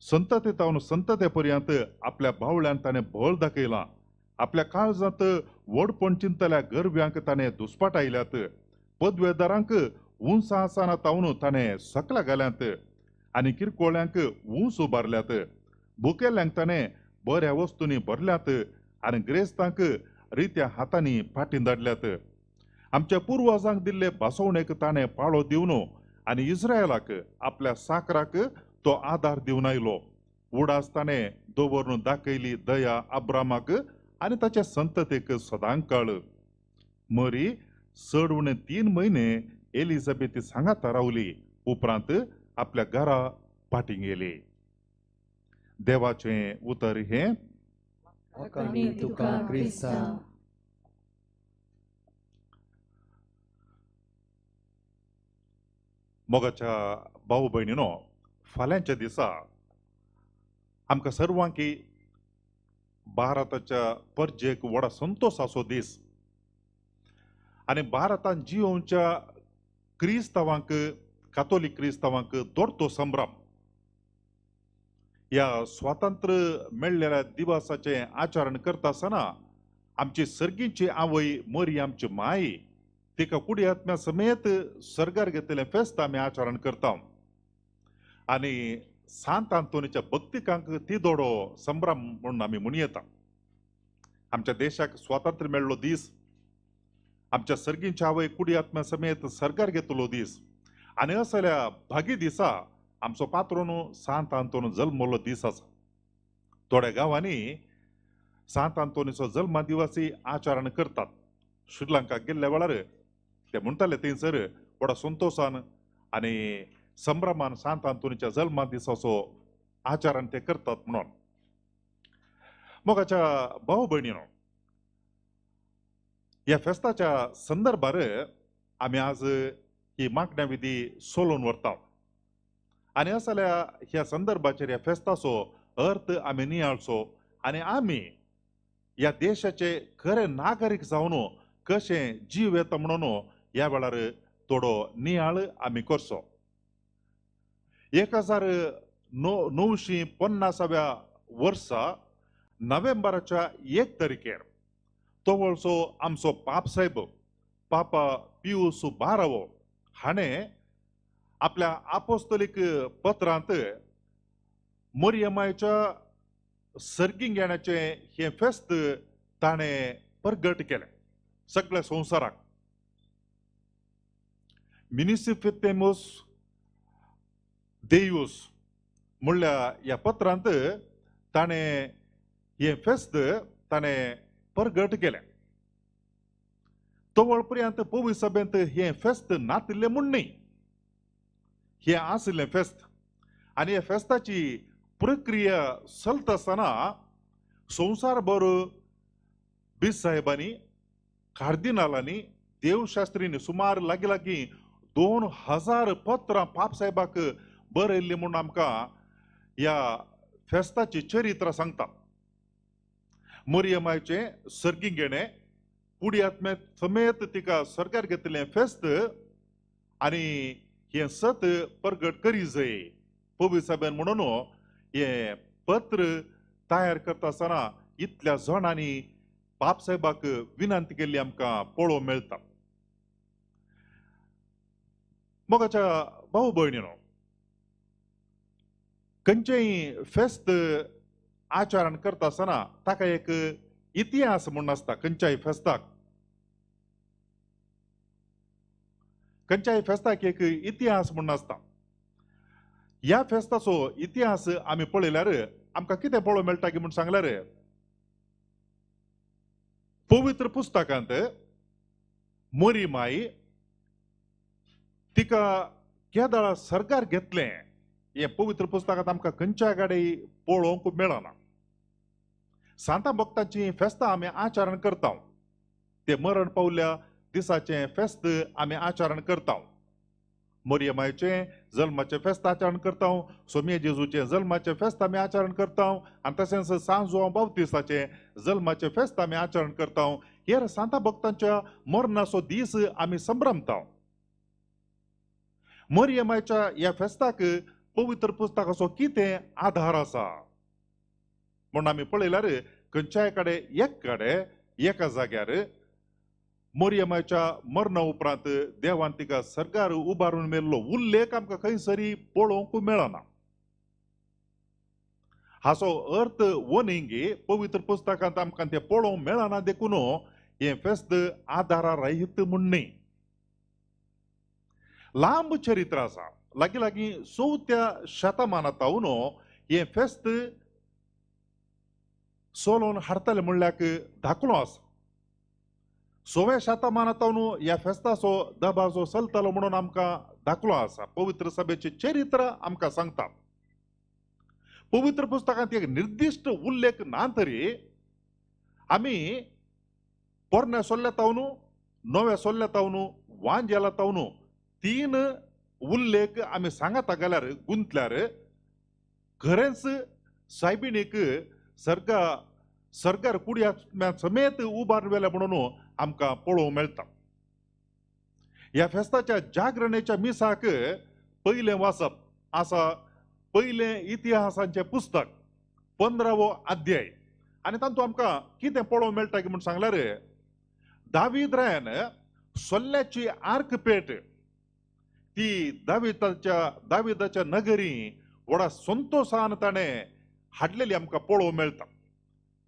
संतते तावन संतते पर्यंत आपल्या बावळ्यान ताणें बळ दाखयलां, आपल्या काळजांत व्हडपण चिंतल्या गर्व्यांक ताणें दुस्पाटायल्यात, पदवेदारांक उंच आसना तावन ताणें सकला घाल्यात आनी किरकोळ्यांक उंच उबारल्यात, भुकेल्ल्यांक ताणें बऱ्या वस्तूंनी भरल्यात आनी ग्रेस्तांक रित्या हातांनी फाटीं धाडल्यात। आमच्या पुर्वजांक दिल्ले भासोवणेक ताणें पाळो दिवन आनी इस्रायलाक आपल्या साकराक तो आदार दिवन आयलो। उडास ताणें दवरून दाखयली दया अब्रामाक आनी ताच्या संततेक सदांकाळ। मरी चड उणे 3 म्हयने एलिझाबेथी सांगाता रावली. उपरांत आपल्या घरा फाटीं गेली. देवाचें उतर हें. तुका क्रिस्ता. मोगाच्या भाऊ भयणीनो, फाल्यांच्या दिसा आमकां सर्वांकी भारताच्या परजेक व्हडा संतोसाचो दीस आनी भारतान जियोवच्या क्रिस्तांवांक, कातोलीक क्रिस्तांवांक दोडतो संभ्रम. ह्या स्वातंत्र्य मेळ्ळेल्या दिवसाचें आचरण करता आसतना आमची सर्गीची आवय मरी आमची माय तिका कुडी आत्म्या समेत सर्गार घेतलें फेस्त आमी आचरण करता आनी सांत आंतोनीच्या भक्तिकांक ती दोडो संभ्रम म्हणून आमी म्हणयता. आमच्या देशाक स्वातंत्र्य मेळ्ळो दीस, आमच्या सर्गींच्या आवय कुडी आत्म्या समेत सर्गार घेतलो दीस आनी असल्या भागी दिसा आमचो पात्रोन सांत आंतोन जल्मलो दीस आसा. थोड्या गांवांनी सांत आंतोनीचो जल्मा दिवसी आचरण करतात. श्रीलंका गेल्ल्या वेळार ते म्हणटाले थंयसर व्हडा संतोशान आनी संभ्रमान सांत आंतोनीच्या जल्मा दिसाचो आचरण ते करतात म्हणून. मोगाच्या भाऊ भयणीनो, ह्या फेस्ताच्या संदर्भार आमी आज ही मागण्या विधी सोलोवन व्हरता आनी असल्या ह्या संदर्भाचेर ह्या फेस्ताचो अर्थ आमी नियाळचो आनी आमी ह्या देशाचे खरे नागरीक जावन कशें जीव येता म्हणून ह्या वेळार थोडो नियाळ आमी करचो. 1950व्या वर्सा नोव्हेंबराच्या 1 तारखेर तवळचो आमचो पापसाहेब पापा पियूस बारावो हाणें आपल्या आपोस्तोलीक पत्रांत मरियमायच्या सर्गींग येण्याचें हें फेस्त ताणें प्रगट केलें सगळ्या संवसाराक. म्युनिसिपेमोस देयूस म्हणल्या ह्या पत्रांत ताणें हें फेस्त ताणें प्रगट केलें. तवळ पर्यंत पवी सभेंत हें फेस्त नातिल्लें म्हूण न्ही, हें आशिल्लें फेस्त आनी ह्या फेस्ताची प्रक्रिया चलता आसतना संवसारभर बीस साहेबांनी, कार्दिनालांनी, देवशास्त्रींनी सुमार लागीं लागीं 2000 पत्रां पापसाहेबाक बरयल्लीं म्हूण आमकां ह्या फेस्ताची चरित्र सांगता. मरियमायचें सर्गीं घेणें, कुडी आत्म्या समेत तिका सरकार घेतिल्लें फेस्त आनी हें सत प्रगट करी जाय पवी साहेबान म्हणून हें पत्र तयार करता आसतना इतल्या जाणांनी पापसाहेबाक विनंती केल्ली आमकां पळोवंक मेळटा. मोगाच्या भाऊ भयणीनो, खंयचेंय फेस्त आचरण करता आसतना ताका एक इतिहास म्हूण आसता. खंयच्याय फेस्ताक, खंयच्याय फेस्ताक एक इतिहास म्हूण आसता. ह्या फेस्ताचो इतिहास आमी पळयल्यार आमकां कितें पळोवंक मेळटा की म्हूण सांगल्यार पवित्र पुस्तकांत मरी माई तिका केदळा सरकार घेतलें हें पवित्र पुस्तकांत आमकां खंयच्या कडेन पळोवंक मेळना. सांता भक्तांची फेस्तां आमी आचरण करता, ते मरण पावल्या दिसाचें फेस्त आमी आचरण करता, मरियमायचें जल्माचें फेस्त आचरण करता, सोमिया जेजूचें जल्माचें फेस्त आमी आचरण करता आनी तशेंच सांत जुआंव बाप्तिस्ताचें जल्माचें फेस्त आमी आचरण करता. हेर सांता भक्तांच्या मरणाचो दीस आमी संभ्रमता. मरियमायच्या ह्या फेस्ताक पवित्र पुस्तकाचो कितें आधार आसा म्हूण आमी पळयल्यार खंयच्याय कडेन एक कडेन एका जाग्यार मरियमाच्या मरणा उपरांत देवान तिका सरकार उबारून मेल्लो उल्लेख आमकां खंयसरी पळोवंक मेळना. हाचो अर्थ वनिंगी पवित्र पुस्तकांत आमकां तें पळोवंक मेळना, देखून हें फेस्त आधारा रहित म्हूण न्ही. लांब चरित्र आसा, लागीं लागीं 4थ्या शतमानांत हें फेस्त सोलोवन हाडटले म्हणल्याक धाकलो आसा. सव्या शतमानांत ह्या फेस्ताचो दबाजो चलतालो म्हणून आमकां दाखलो आसा. पवित्र सभेचें चरित्र आमकां सांगता. पवित्र पुस्तकांत एक निर्दिश्ट उल्लेख ना तरी आमी पोरण्या सोल्ल्या तावन नव्या सोल्ल्या तावन वांजेला तावन 3 उल्लेख आमी सांगता गेल्यार गुंतल्यार खरेंच सायबिणीक सरकार कुडया समेत उबार वेल्या म्हणून आमकां पळोवंक मेळटा. ह्या फेस्ताच्या जागरणेच्या मिसाक पयलें वाचप आसा पयलें इतिहासांचें पुस्तक 15वो अध्याय आनी तातूंत आमकां कितें पळोवंक मेळटा की म्हूण सांगल्यार दावीद रायान सोल्ल्याची आर्कपेट ती दाविदाच्या नगरी व्हडा संतोशान ताणें हाडलेली आमकां पळोवंक मेळटा.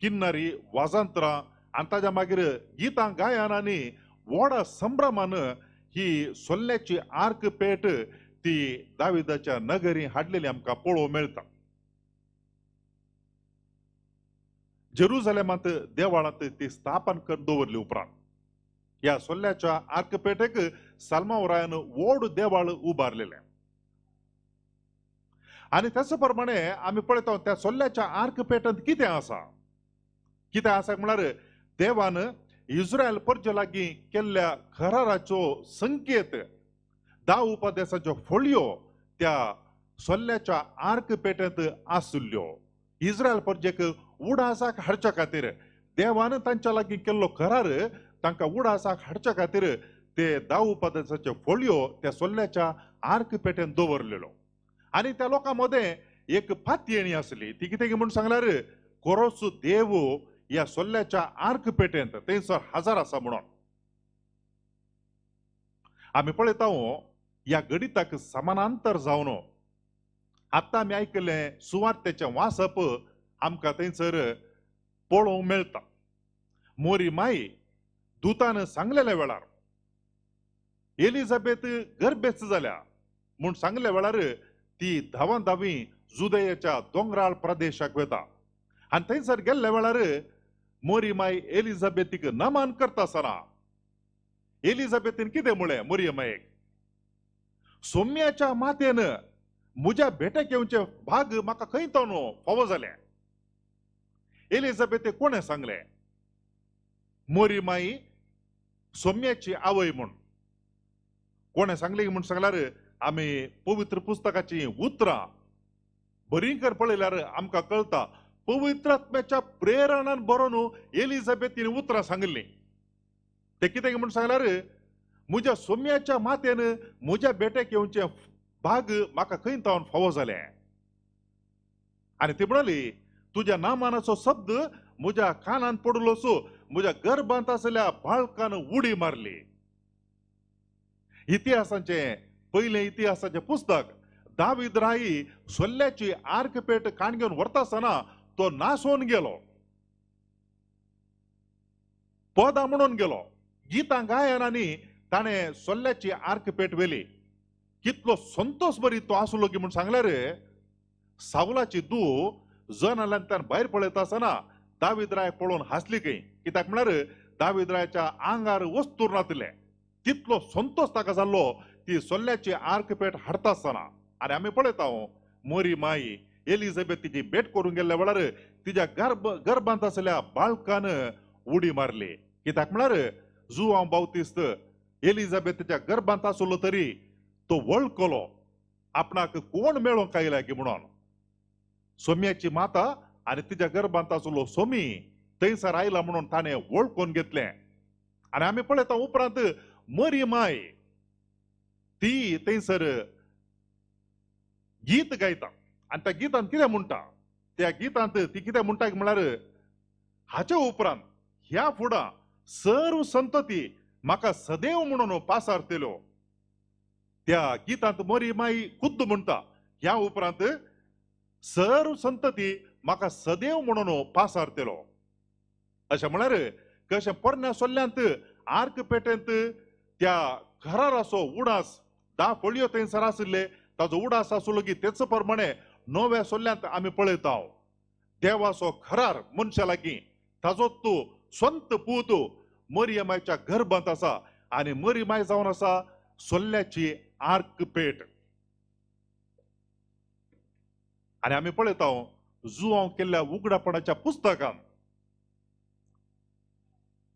किन्नरी वाजंत्रां आनी ताज्या मागीर गितां गायन आनी व्हडा संभ्रमान ही सोल्ल्याची आर्कपेट ती दाविदाच्या नगरी हाडलेली आमकां पळोवंक मेळटा. जेरुजलेमांत देवळांत ती स्थापन करून दवरली उपरांत ह्या सोल्ल्याच्या आर्कपेटेक साल्मांव रायान व्हड देवाळ उबारलेलें आनी त्याच प्रमाणे आमी पळयता त्या सोल्ल्याच्या आर्कपेटांत कितें आसा. कितें आसा म्हळ्यार देवान इस्रायल परजे लागीं केल्ल्या कराराचो संकेत 10 उपदेसाच्यो फळयो त्या सोल्ल्याच्या आर्कपेटेंत आशिल्ल्यो. इस्रायल परजेक उडासाक हाडच्या खातीर देवान तांच्या लागीं केल्लो करार तांकां उडासाक हाडच्या खातीर ते 10 उपदेसाच्यो फळयो त्या सोल्ल्याच्या आर्कपेटेंत दवरलेलो. आनी त्या लोकां मदें एक पातयेणी आसली ती कितें म्हूण सांगल्यार कोरोस देव ह्या सोल्ल्याच्या आर्कपेटेंत थंयसर हजार आसा म्हणून. आमी पळयता ह्या गणिताक समानांतर जावन आतां आमी आयकलें सुवार्तेचें वाचप आमकां थंयसर पळोवंक मेळटा. मोरी माई दुतान सांगलेल्या वेळार एलिझाबेथ गर्भेस्त जाल्या म्हूण सांगल्या वेळार ती धांवान धांवी जुदयाच्या दोंगराळ प्रदेशाक वता आनी थंयसर गेल्ल्या वेळार मोरी माई एलिझाबेथीक नमन करता आसतना एलिझाबेथीन कितें म्हळें मोरी माईक, सोम्याच्या मातेन म्हज्या भेटेक येवचे भाग म्हाका खंय तो न्हू फावो जालें. एलिझाबेथे कोणें सांगलें? मोरी माई सोम्याची आवय म्हूण. कोणें सांगलें म्हूण सांगल्यार आमी पवित्र पुस्तकाची उतरां बरी कर पळयल्यार आमकां कळटा पवित्र आत्म्याच्या प्रेरणान बरोवन एलिझाबेथीन उतरां सांगिल्लीं. ते कितें म्हूण सांगल्यार म्हज्या सोम्याच्या मातेन म्हज्या भेटेक येवचें भाग म्हाका खंय तावन फावो जालें. आनी ती म्हणाली तुज्या नामानाचो शब्द म्हज्या कानान पडलोसो म्हज्या गर्भांत आसल्या बाळकान उडी मारली. इतिहासाचें पयलें इतिहासाचें पुस्तक दावीद राई सोल्ल्याची आर्कपेट काण घेवन व्हरता आसतना तो नासोवन गेलो, पदां म्हणून गेलो, गितां गायन आनी ताणें सोल्ल्याची आर्कपेट व्हेली. कितलो संतोष बरी तो आसलो की म्हूण सांगल्यार सावलाची दू जनाल्यांतल्यान भायर पळयता आसतना दावीद राय पळोवन हांसली खंय. कित्याक म्हळ्यार दावीद रायाच्या आंगार वस्तूर नातलें तितलो संतोष ताका जाल्लो ती सोल्ल्याची आर्कपेट हाडटा आसतना. आनी आमी पळयता मोरी माई एलिझाबेथ तिची भेट करूंक गेल्ल्या वेळार तिच्या गर्भांत आसल्या बाळकान उडी मारली. कित्याक म्हळ्यार जुआंव बाउतिस्त एलिझाबेथीच्या गर्भांत आसलो तरी तो वळखलो आपणाक कोण मेळोवंक आयला की म्हणून. सोम्याची माता आनी तिच्या गर्भांत आसलो सोमी थंयसर आयला म्हणून ताणें वळखून घेतलें. आनी आमी पळयता उपरांत मरी माय ती थंयसर गीत गायता आनी त्या गितांत कितें म्हणटा, त्या गितांत ती कितें म्हणटा म्हळ्यार हाचे उपरांत ह्या फुडां सर्व संतती म्हाका सदैव म्हणून पासारतल्यो. त्या गितांत मरी माई खुद्द म्हणटा ह्या उपरांत सर्व संतती म्हाका सदैव म्हणून पासारतलो. अशें म्हळ्यार कशें पोरण्या सोल्ल्यांत आर्क पेटेंत त्या घराराचो उडास 10 फळयो थंयसर आशिल्ले ताजो उडास आसलो की तेच प्रमाणे नव्या सोल्ल्यांत आमी पळयता देवाचो खरार मनशा लागीं ताजो तूं संत पूत मरियमायच्या गर्भांत आसा आनी मरियमाय जावन आसा सोल्ल्याची आर्क पेट. आनी आमी पळयता जुवांव केल्ल्या उगडापणाच्या पुस्तकान,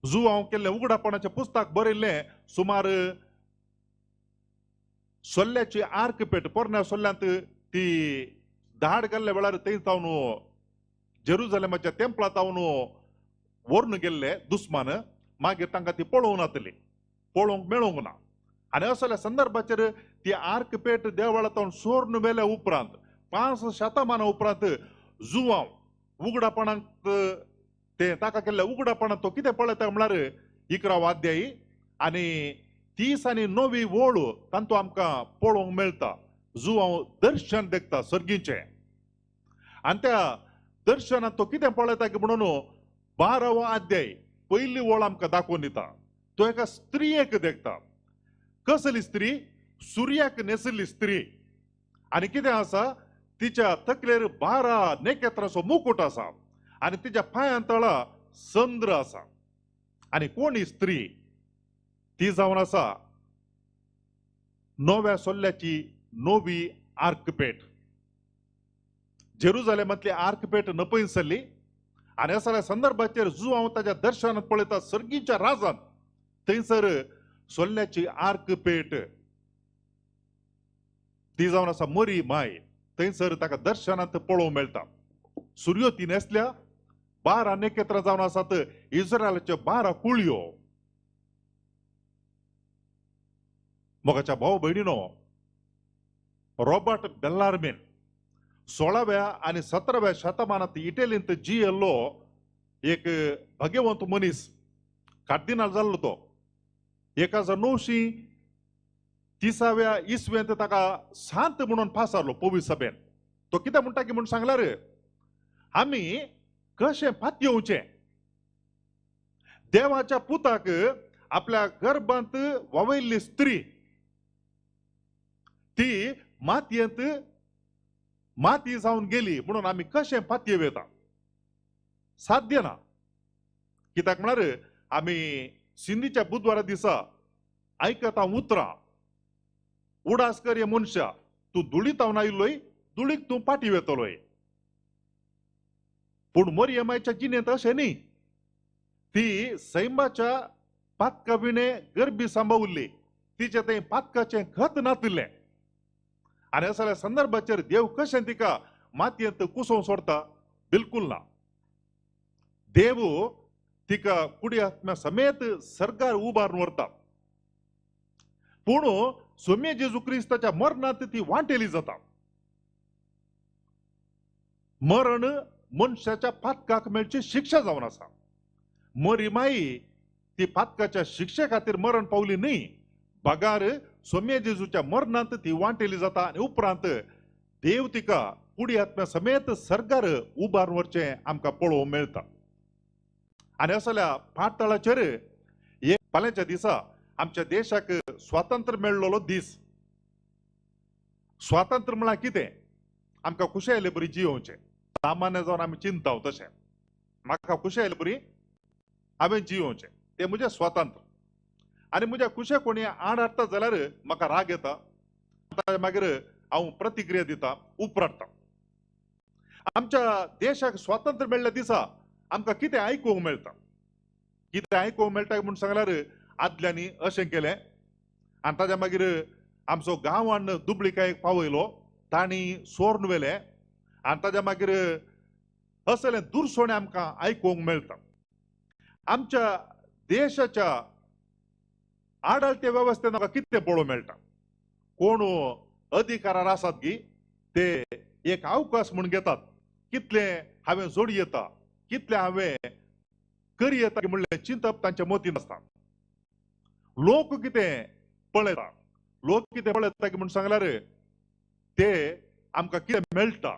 जुवांव केल्ल्या उगडापणाचें पुस्तक बरयल्लें सुमार सोल्ल्याची आर्क पेट पोरण्या सोल्ल्यांत ती धाड घाल्ल्या वेळार थंय जावन जेरुजलेमाच्या तेंपला जावन व्हरून गेल्ले दुस्मान, मागीर तांकां ती पळोवंक नातली, पळोवंक मेळोवंक ना. आनी असल्या संदर्भाचेर ती आर्क पेट देवळा जावन सोरून व्हेल्या उपरांत 5 शतमाना उपरांत जुवांव उगडापणांत ते ताका केल्ल्या उगडापणांत तो कितें पळयता म्हळ्यार 11 अध्यायी आनी 30 आनी 9 ओळ तांतू आमकां पळोवंक मेळटा. जुवांव दर्शन देखता सर्गीचें आनी त्या दर्शनांत तो कितें पळयता की म्हणून 12वो अध्याय पयली ओळ आमकां दाखोवन दिता. तो एका स्त्रियेक देखता. कसली स्त्री? सुर्याक न्हेसिल्ली स्त्री. आनी कितें आसा, तिच्या तकलेर 12 नखेत्रांचो मुकुट आसा आनी तिच्या पांयां तळा चंद्र आसा. आनी कोण ही स्त्री? ती जावन आसा नव्या सोल्ल्याची नवी आर्कपेट. जेरुजलेमांतली आर्कपेट नपयसल्ली आनी असल्या संदर्भाचेर जुवांव ताच्या दर्शनांत पळयता सर्गीच्या राजान थंयसर सोल्ल्याची आर्कपेट ती जावन आसा मरी माय, थंयसर ताका दर्शनांत पळोवंक मेळटा. सुर्यो ती न्हेसल्या, 12 नखेत्रां जावन आसात इस्रायलाच्यो 12 कुळयो. मोगाच्या भाव भयणीनो, रॉबर्ट बेल्लार्मेन 16व्या आनी 17व्या शतमानांत इटलींत जियेल्लो एक भाग्यवंत मनीस, कार्दिनाल जाल्लो तो. 1930व्या इसवेंत ताका सांत म्हणून पासारलो पवित्र सभेन. तो कितें म्हणटा की म्हणून सांगल्यार आमी कशें पातयेवचें, देवाच्या पुताक आपल्या गर्भांत वावयल्ली स्त्री ती मातयेंत माती जावन गेली म्हणून आमी कशें पातयेव येता? साध्य ना. कित्याक म्हळ्यार आमी सिंधीच्या बुधवारा दिसा आयकता उतरां, उडास कर हे मनशा, तूं धुळीत हांव आयिल्लोय, धुळीक तूं पाटी वेतलोय. पूण मरियमायच्या जिणेंत अशें न्ही. ती सैमाच्या पातका विणे गरबी सांबावल्ली, तिचें थंय पातकाचें खत नातिल्लें. आनी असल्या संदर्भाचेर देव कशें तिका मातयेंत कुसोवन सोडता? बिलकुल ना. देव तिका कुडी आत्म्या समेत सरकार उबारून व्हरता. पूण सोम्या जेजू क्रिस्ताच्या मरणांत ती वांटेली जाता. मरण मनशाच्या पातकाक मेळची शिक्षा जावन आसा. मरी माई ती पातकाच्या शिक्षे खातीर मरण पावली न्ही, बगार सोम्या जेजूच्या मरणांत ती वांटेली जाता आनी उपरांत देव तिका कुडी आत्म्या समेत सरकार उबारून व्हरचें आमकां पळोवंक मेळटा. आनी असल्या पातळाचेर एक फाल्यांच्या दिसा आमच्या देशाक स्वातंत्र्य मेळ्ळो दीस. स्वातंत्र्य म्हळ्यार कितें? आमकां खुशी आयले बरी जियोवचें. सामान्य जावन आमी चिंताव तशें म्हाका खुशी आयले बरी हांवें जियोवचें, तें म्हजें स्वातंत्र्य. आनी म्हज्या खुशे कोणी आड हाडटा जाल्यार म्हाका राग येता, मागीर हांव प्रतिक्रिया दिता, उपराटता. आमच्या देशाक स्वातंत्र्य मेळ्ळ्या दिसा आमकां कितें आयकूंक मेळटा? कितें आयकूंक मेळटा म्हूण सांगल्यार आदल्यांनी अशें केलें आनी ताच्या मागीर आमचो गांवान दुबळिकायेक पावयलो, तांणी सोर्न व्हेलें आनी ताच्या मागीर असलें दुरसोणें आमकां आयकूंक मेळटा. आमच्या देशाच्या आडळते वेवस्थेन आमकां कितें पळोवंक मेळटा? कोण अधिकारार आसात की ते एक अवकाश म्हूण घेतात, कितलें हांवें जोडी येता, कितलें हांवें करी येता म्हणलें चिंतप तांच्या मतीन आसता. लोक कितें पळयता, लोक कितें पळयता की म्हूण सांगल्यार ते आमकां कितें मेळटा,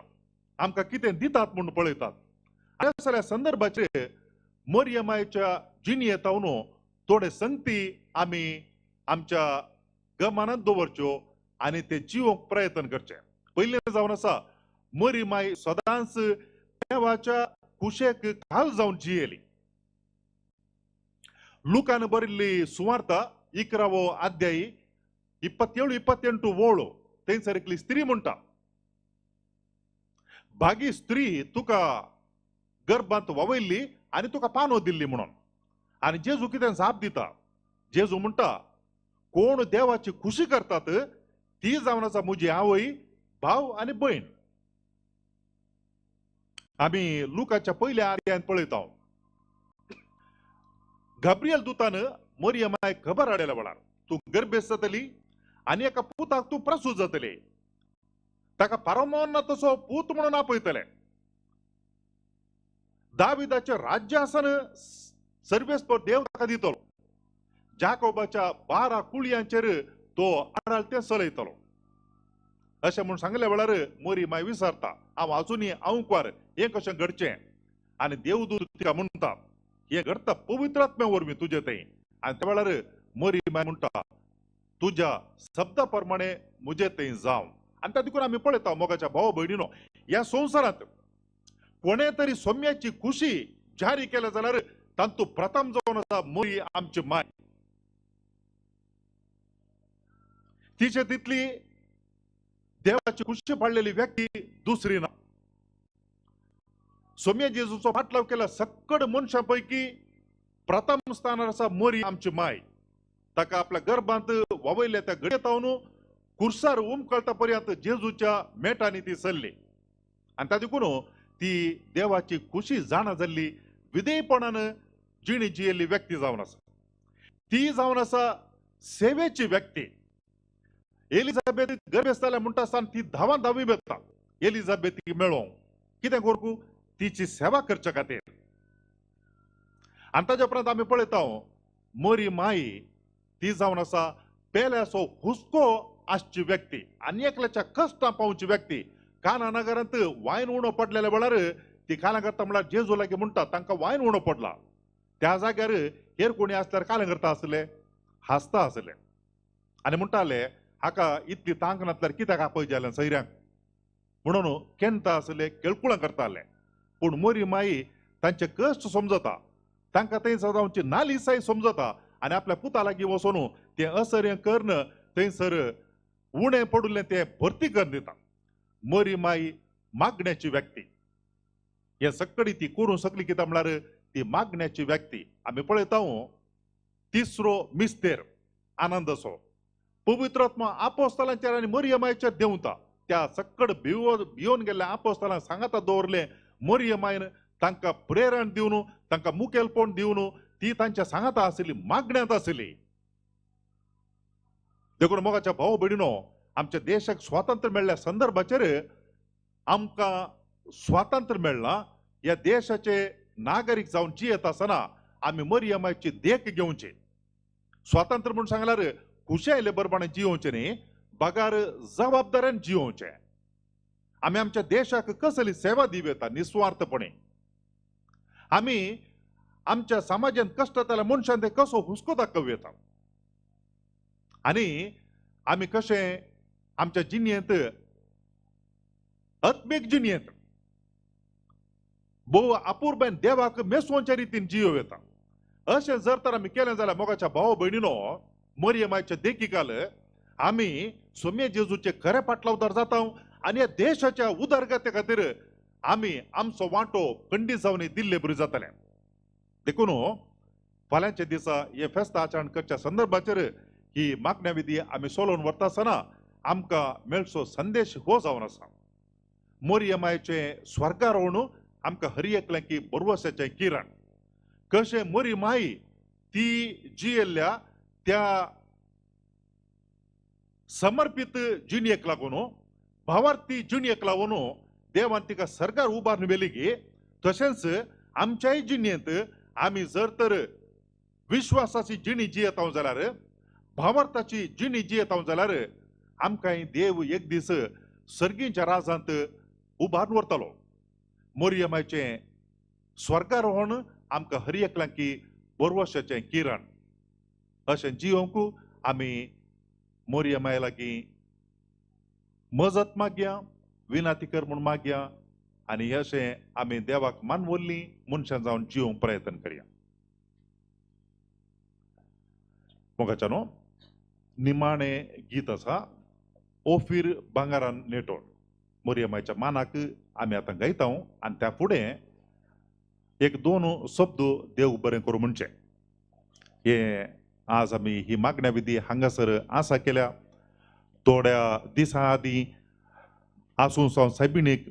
आमकां कितें दितात म्हूण पळयतात. आनी असल्या संदर्भाचेर मरियमायच्या जिणयेंत थोडे संगती आमी आमच्या गमनांत दवरच्यो आनी ते जिवोवंक प्रयत्न करचे. पयलें जावन आसा मरियमाय सदांच देवाच्या कुशेक खाल जावन जियेली. ಲೂಕಾನ ಬರಿಲ್ಲಿ ಸುವಾರ್ತ 11 ಅಧ್ಯಾಯ 27 28 ಓಳು थंयसर स्त्री म्हणटा, भागी स्त्री तुका गर्भांत वावयल्ली आनी तुका पानो दिल्ली म्हणून. आनी जेजू कितें जाप दिता, जेजू म्हणटा कोण देवाची खुशी करतात ती जावन आसा म्हजी आवय, भाव आनी भयण. आमी लुकाच्या पयल्या अध्यायांत पळयता, गाब्रियल दुतान मरियमाक खबर हाडल्या वेळार तूं गर्भेस्त जातली आनी एका पुताक तूं प्रसूत जातली, ताका परमोन तसो पूत म्हणून आपयतले. दाविदाचें राज्य आसन सर्वेस्पर देव ताका दितलो, जाकोबाच्या 12 कुळयांचेर तो आडाळ तें चलयतलो. अशें म्हूण सांगल्या वेळार मोरी माय विचारता, हांव आजुनूय आंवकुवार, हें कशें घडचें? आनी देवदूत तिका म्हणटा, हें घडटा पवित्र आत्म्या वरवीं तुजे थंय. आनी त्या वेळार मोरी माय म्हणटा, तुज्या शब्दा प्रमाणे म्हजे थंय जावं. आनी त्या देखून आमी पळयता मोगाच्या भाव भयणीनो, ह्या संवसारांत कोणे तरी सोम्याची खुशी जारी केल्या जाल्यार तांतू प्रथम जावन आसा मोरी आमची माय. तिचे तितली देवाची खुशी पाडलेली व्यक्ती दुसरी ना. सोम्या जेजूचो फाटलाव केला सक्कड मनशां पैकी प्रथम स्थानार आसा मोरी आमची माय. ताका आपल्या गर्भांत वावयल्या त्या घडयेत कुर्सार उमकळता पर्यंत जेजूच्या मेटांनी ती चल्ली आनी त्या देखून ती देवाची खुशी जाणा जाल्ली विधेयपणान जिणी जियेल्ली व्यक्ती जावन आसा. ती जावन आसा सेवेची व्यक्ती. एलिझाबेथ गर्भेस्त जाल्या म्हणटा आसतना ती धांवान धांवी वेता एलिझाबेथीक मेळोवंक, कितें करूंक, तिची सेवा करच्या खातीर. आनी ताच्या उपरांत आमी पळयता मोरी माई ती जावन आसा पेल्याचो हुस्को आसची व्यक्ती आनी एकल्याच्या कश्टां पावची व्यक्ती. काना नगरांत वायन उणो पडलेल्या वेळार ती कालां करता म्हळ्यार जेजू लागीं म्हणटा तांकां वायन उणो पडला. त्या जाग्यार हेर कोणी आसल्यार कालां करता आसले, हांसता आसले आनी म्हणटाले हाका इतली तांक नासल्यार कित्याक आपय जालें सैऱ्यांक म्हणून केंता आसले, केळकुळां करताले. पूण मोरी माई तांचे कश्ट समजता, तांकां थंयसर जावची नालिसाय समजता आनी आपल्या पुता लागीं वचून तें असर्य करून थंयसर उणें पडिल्लें तें भरती करून दिता. मोरी माई मागण्याची व्यक्ती. हे सगळी ती करूंक शकली कितें म्हळ्यार ती मागण्याची व्यक्ती. आमी पळयता तिसरो मिस्तेर आनंदाचो पवित्र आत्मा आपोस्तलांचेर आनी मरियमायचेर देंवता. त्या सक्कड भिवन गेल्ल्या आपोस्तलांक सांगाता दवरलें मरियमायन, तांकां प्रेरण दिवन तांकां मुखेलपण दिवन ती तांच्या सांगाता आसली, मागण्यांत आसली. देखून मोगाच्या भाव भयणीनो, आमच्या देशाक स्वातंत्र्य मेळ्ळ्या संदर्भाचेर आमकां स्वातंत्र्य मेळ्ळां. ह्या देशाचे नागरीक जावन जियेत आसतना आमी मरियमाची देख घेवची. स्वातंत्र्य म्हूण सांगल्यार खुशी आयले बरोबर जियोवचें न्ही, बगार जबाबदाऱ्यान जियोवचें. आमी आमच्या देशाक कसली सेवा दिवं येता निस्वार्थपणे. आमी आमच्या समाजांत कश्ट जाल्या मनशान ते कसो हुस्को दाखोवं येता आनी आमी कशें आमच्या जिणेंत आत्मीक जिणेंत भोव अपुरबायेन देवाक मेसोवच्या रितीन जियोवं येता. अशें जर तर आमी केलें जाल्यार मोगाच्या भाव भयणीनो, मरियमाच्या देखीकाल आमी सोम्या जेजूचे खरे पाटलावदार जाता आनी ह्या देशाच्या उदरगते खातीर आमी आमचो वांटो खंडीत जावन दिल्ले बरी जातले. देखून फाल्यांच्या दिसा हे फेस्त आचरण करच्या संदर्भाचेर ही मागण्या विधी आमी सोलोवन व्हरता आसतना आमकां मेळचो संदेश हो जावन आसा. मरियमायचें स्वर्गारोहण आमकां हर एकल्याक बरवसाचें किरण. कशें मोरी माई ती जियेल्ल्या त्या समर्पीत जिणेक लागून, भावार्थी जिणेक लागून देवान तिका सरकार उबारून व्हेली की, तशेंच आमच्याय जिणेंत आमी जर तर विश्वासाची जिणी जियेता जाल्यार, भावार्थाची जिणी जियेता जाल्यार आमकां देव एक दीस सर्गीच्या राजांत उबारून व्हरतलो. मोरियमाचें स्वर्गारोहण आमकां हर एकल्यांकी बरवशाचें किरण. अशें जियोवंक आमी मोरियमाय लागीं मजत मागया, विनाती कर म्हूण मागया आनी अशें आमी देवाक मानवल्लीं मनशां जावन जियोवंक प्रयत्न करया. मोगाच्यानो निमाणें गीत आसा ओफीर भांगरान नेटोण मोरयमायच्या मानाक आमी आतां गायता आनी त्या फुडें एक दोन शब्द देव बरें करूं म्हणचें. हे आज आमी ही मागण्या विधी हांगासर आसा केल्या. थोड्या दिसां आदीं आसून सावन सायबिणीक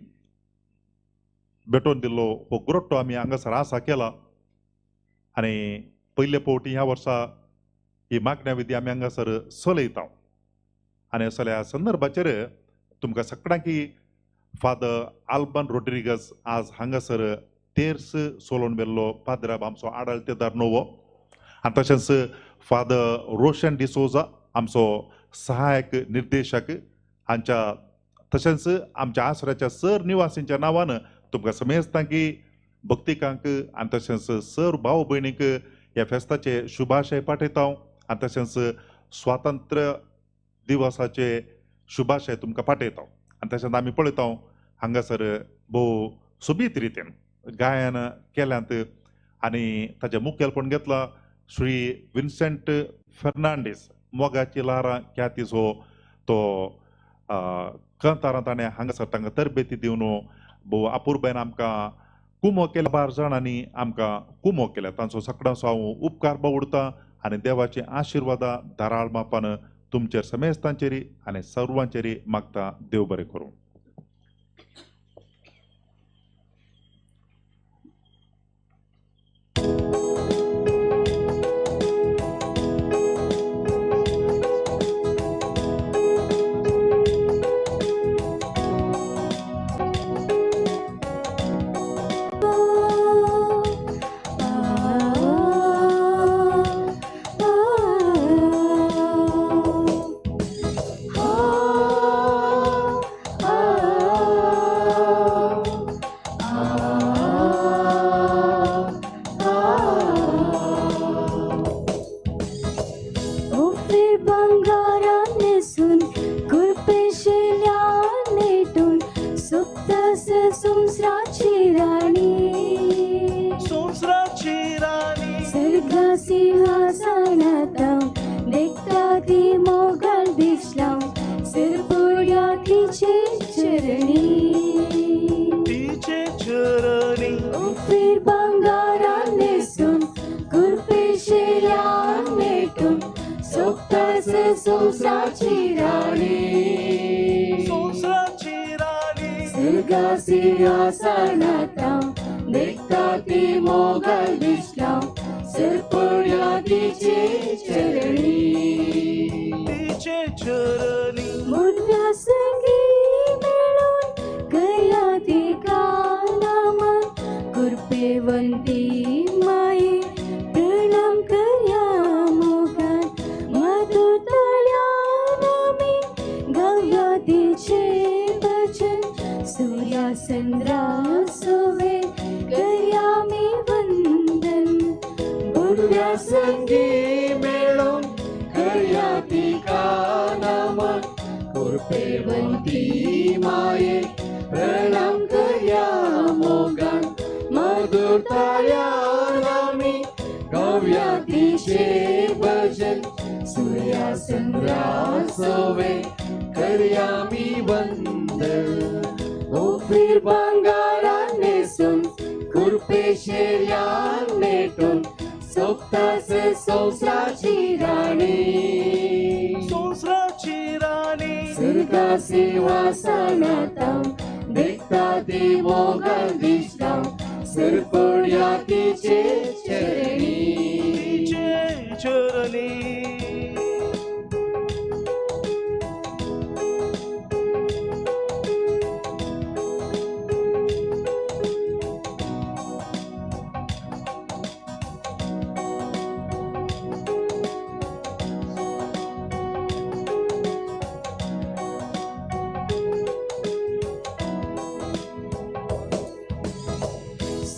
भेटोवन दिल्लो हो ग्रोट्टो आमी हांगासर आसा केला आनी पयले फावटी ह्या वर्सा ही मागण्या विधी आमी हांगासर चलयता आनी असल्या संदर्भाचेर तुमकां सगळ्यांकी फादर आल्बन रोड्रिगस आज हांगासर तेर्स सोलोन मेल्लो पाद्राब आमचो आडळतेदार नवो आनी तशेंच फादर रोशन डिसोजा आमचो सहायक निर्देशक हांच्या तशेंच आमच्या आसऱ्याच्या सर निवासींच्या नांवान तुमकां समेस्तां की भक्तिकांक आनी तशेंच सर भाव भयणीक ह्या फेस्ताचे शुभाशय पाठयता आनी तशेंच स्वातंत्र्य दिवसाचे शुभाशय तुमकां पाठयता. आनी तशेंच आमी पळयता हांगासर भोव सोबीत रितीन गायन केल्यांत आनी ताचें मुखेलपण घेतलां श्री विन्सेंट फेर्नांडीस मोगाची ल्हारां ख्यातीचो तो कंतारां ताणें हांगासर तांकां तरबेती दिवन भोव अपुरबायेन आमकां कुमो केल्या. बार जाणांनी आमकां कुमो केल्या तांचो सगळ्यांचो हांव उपकार बावडटा आनी देवाची आशिर्वादां धाराळ मापान तुमचेर समेस्तांचेर आनी सर्वांचेर मागता. देव बरें करूं.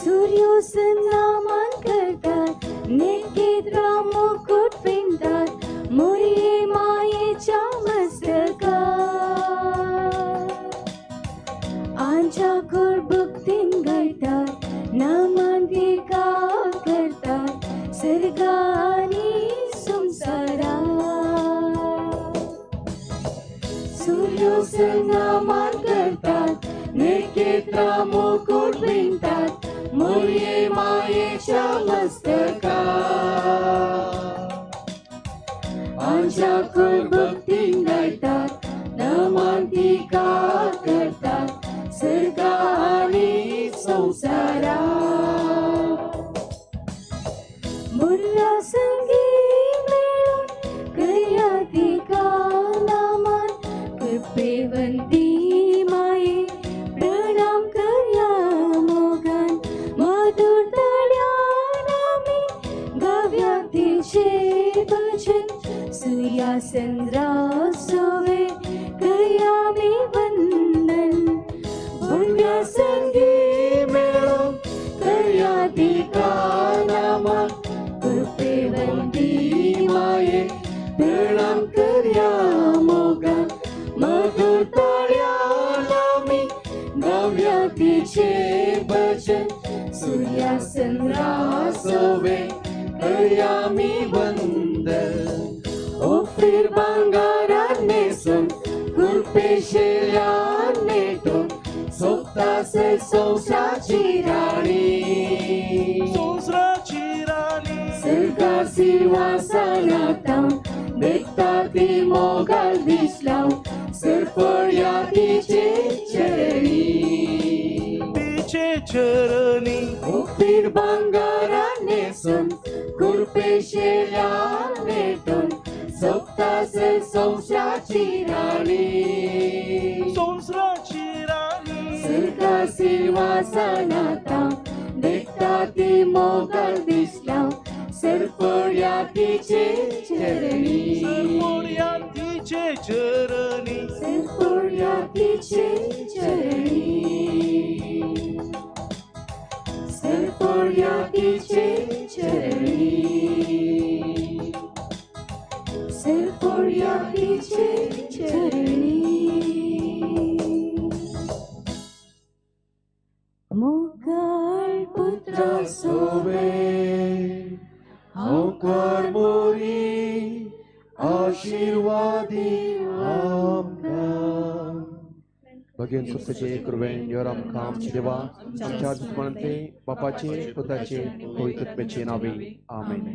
सूर्योसनामान करतात, नेकेद्रा मुकुट पिंतात, सूर्योसनामान करतात नेकेत्रा मुकुट विणतात मोरये मायेच्या मस्तका आंजाखोल भक्तीन गायतात नमान तिका करतात सर्गा आनी संवसारात भुरग्यां संगी मेळून करया तिका नमान कृपेवंती माये प्रणाम करया मोगान मधुर ताळ्यान आमी गावया तिचें भजन सुर्या चंद्रा सोवे करया आमी वंदन भुरग्यां संगी मेळून करया तिका नमान कृपेवंती माये प्रणाम करया मोगान मधुर ताळ्यान आमी गावया तिचें भजन सुर्या चंद्रा सोवे करया आमी वंदन ओफीर भांगारान न्हेसून कुरपे शेल्यान नेटून सोबता सर संवसाराची राणी संवसाराची राणी सर्गार सिंहासनांत देखता ती मोगाल दिसलाव सरपळ्या तिचे चरणी तिचे चरणी ओफीर भांगारान न्हेसून कुरपे शेल्यान नेटून सोबता सर संवसाराची राणी संवसाराची राणी सर्गार सिंहासनांत देखता ती मोगाल दिसलाव सरपळ्या तिचे चरणी सरपळ्या तिचे चरणी सरपळ्या तिचे चरणी सरपळ्या तिचे चरणी सरपळ्या तिचे चरणी मोगाळ पुत्रा सोवे हांवकार मोरी आशिर्वादी आमकां भगीन सुप्तचे कृपेन your आमकां आमचे देवा आमच्या दुस्मनांतले बापाचे पुताचे पवित्र आत्म्याचे नावे आमेन.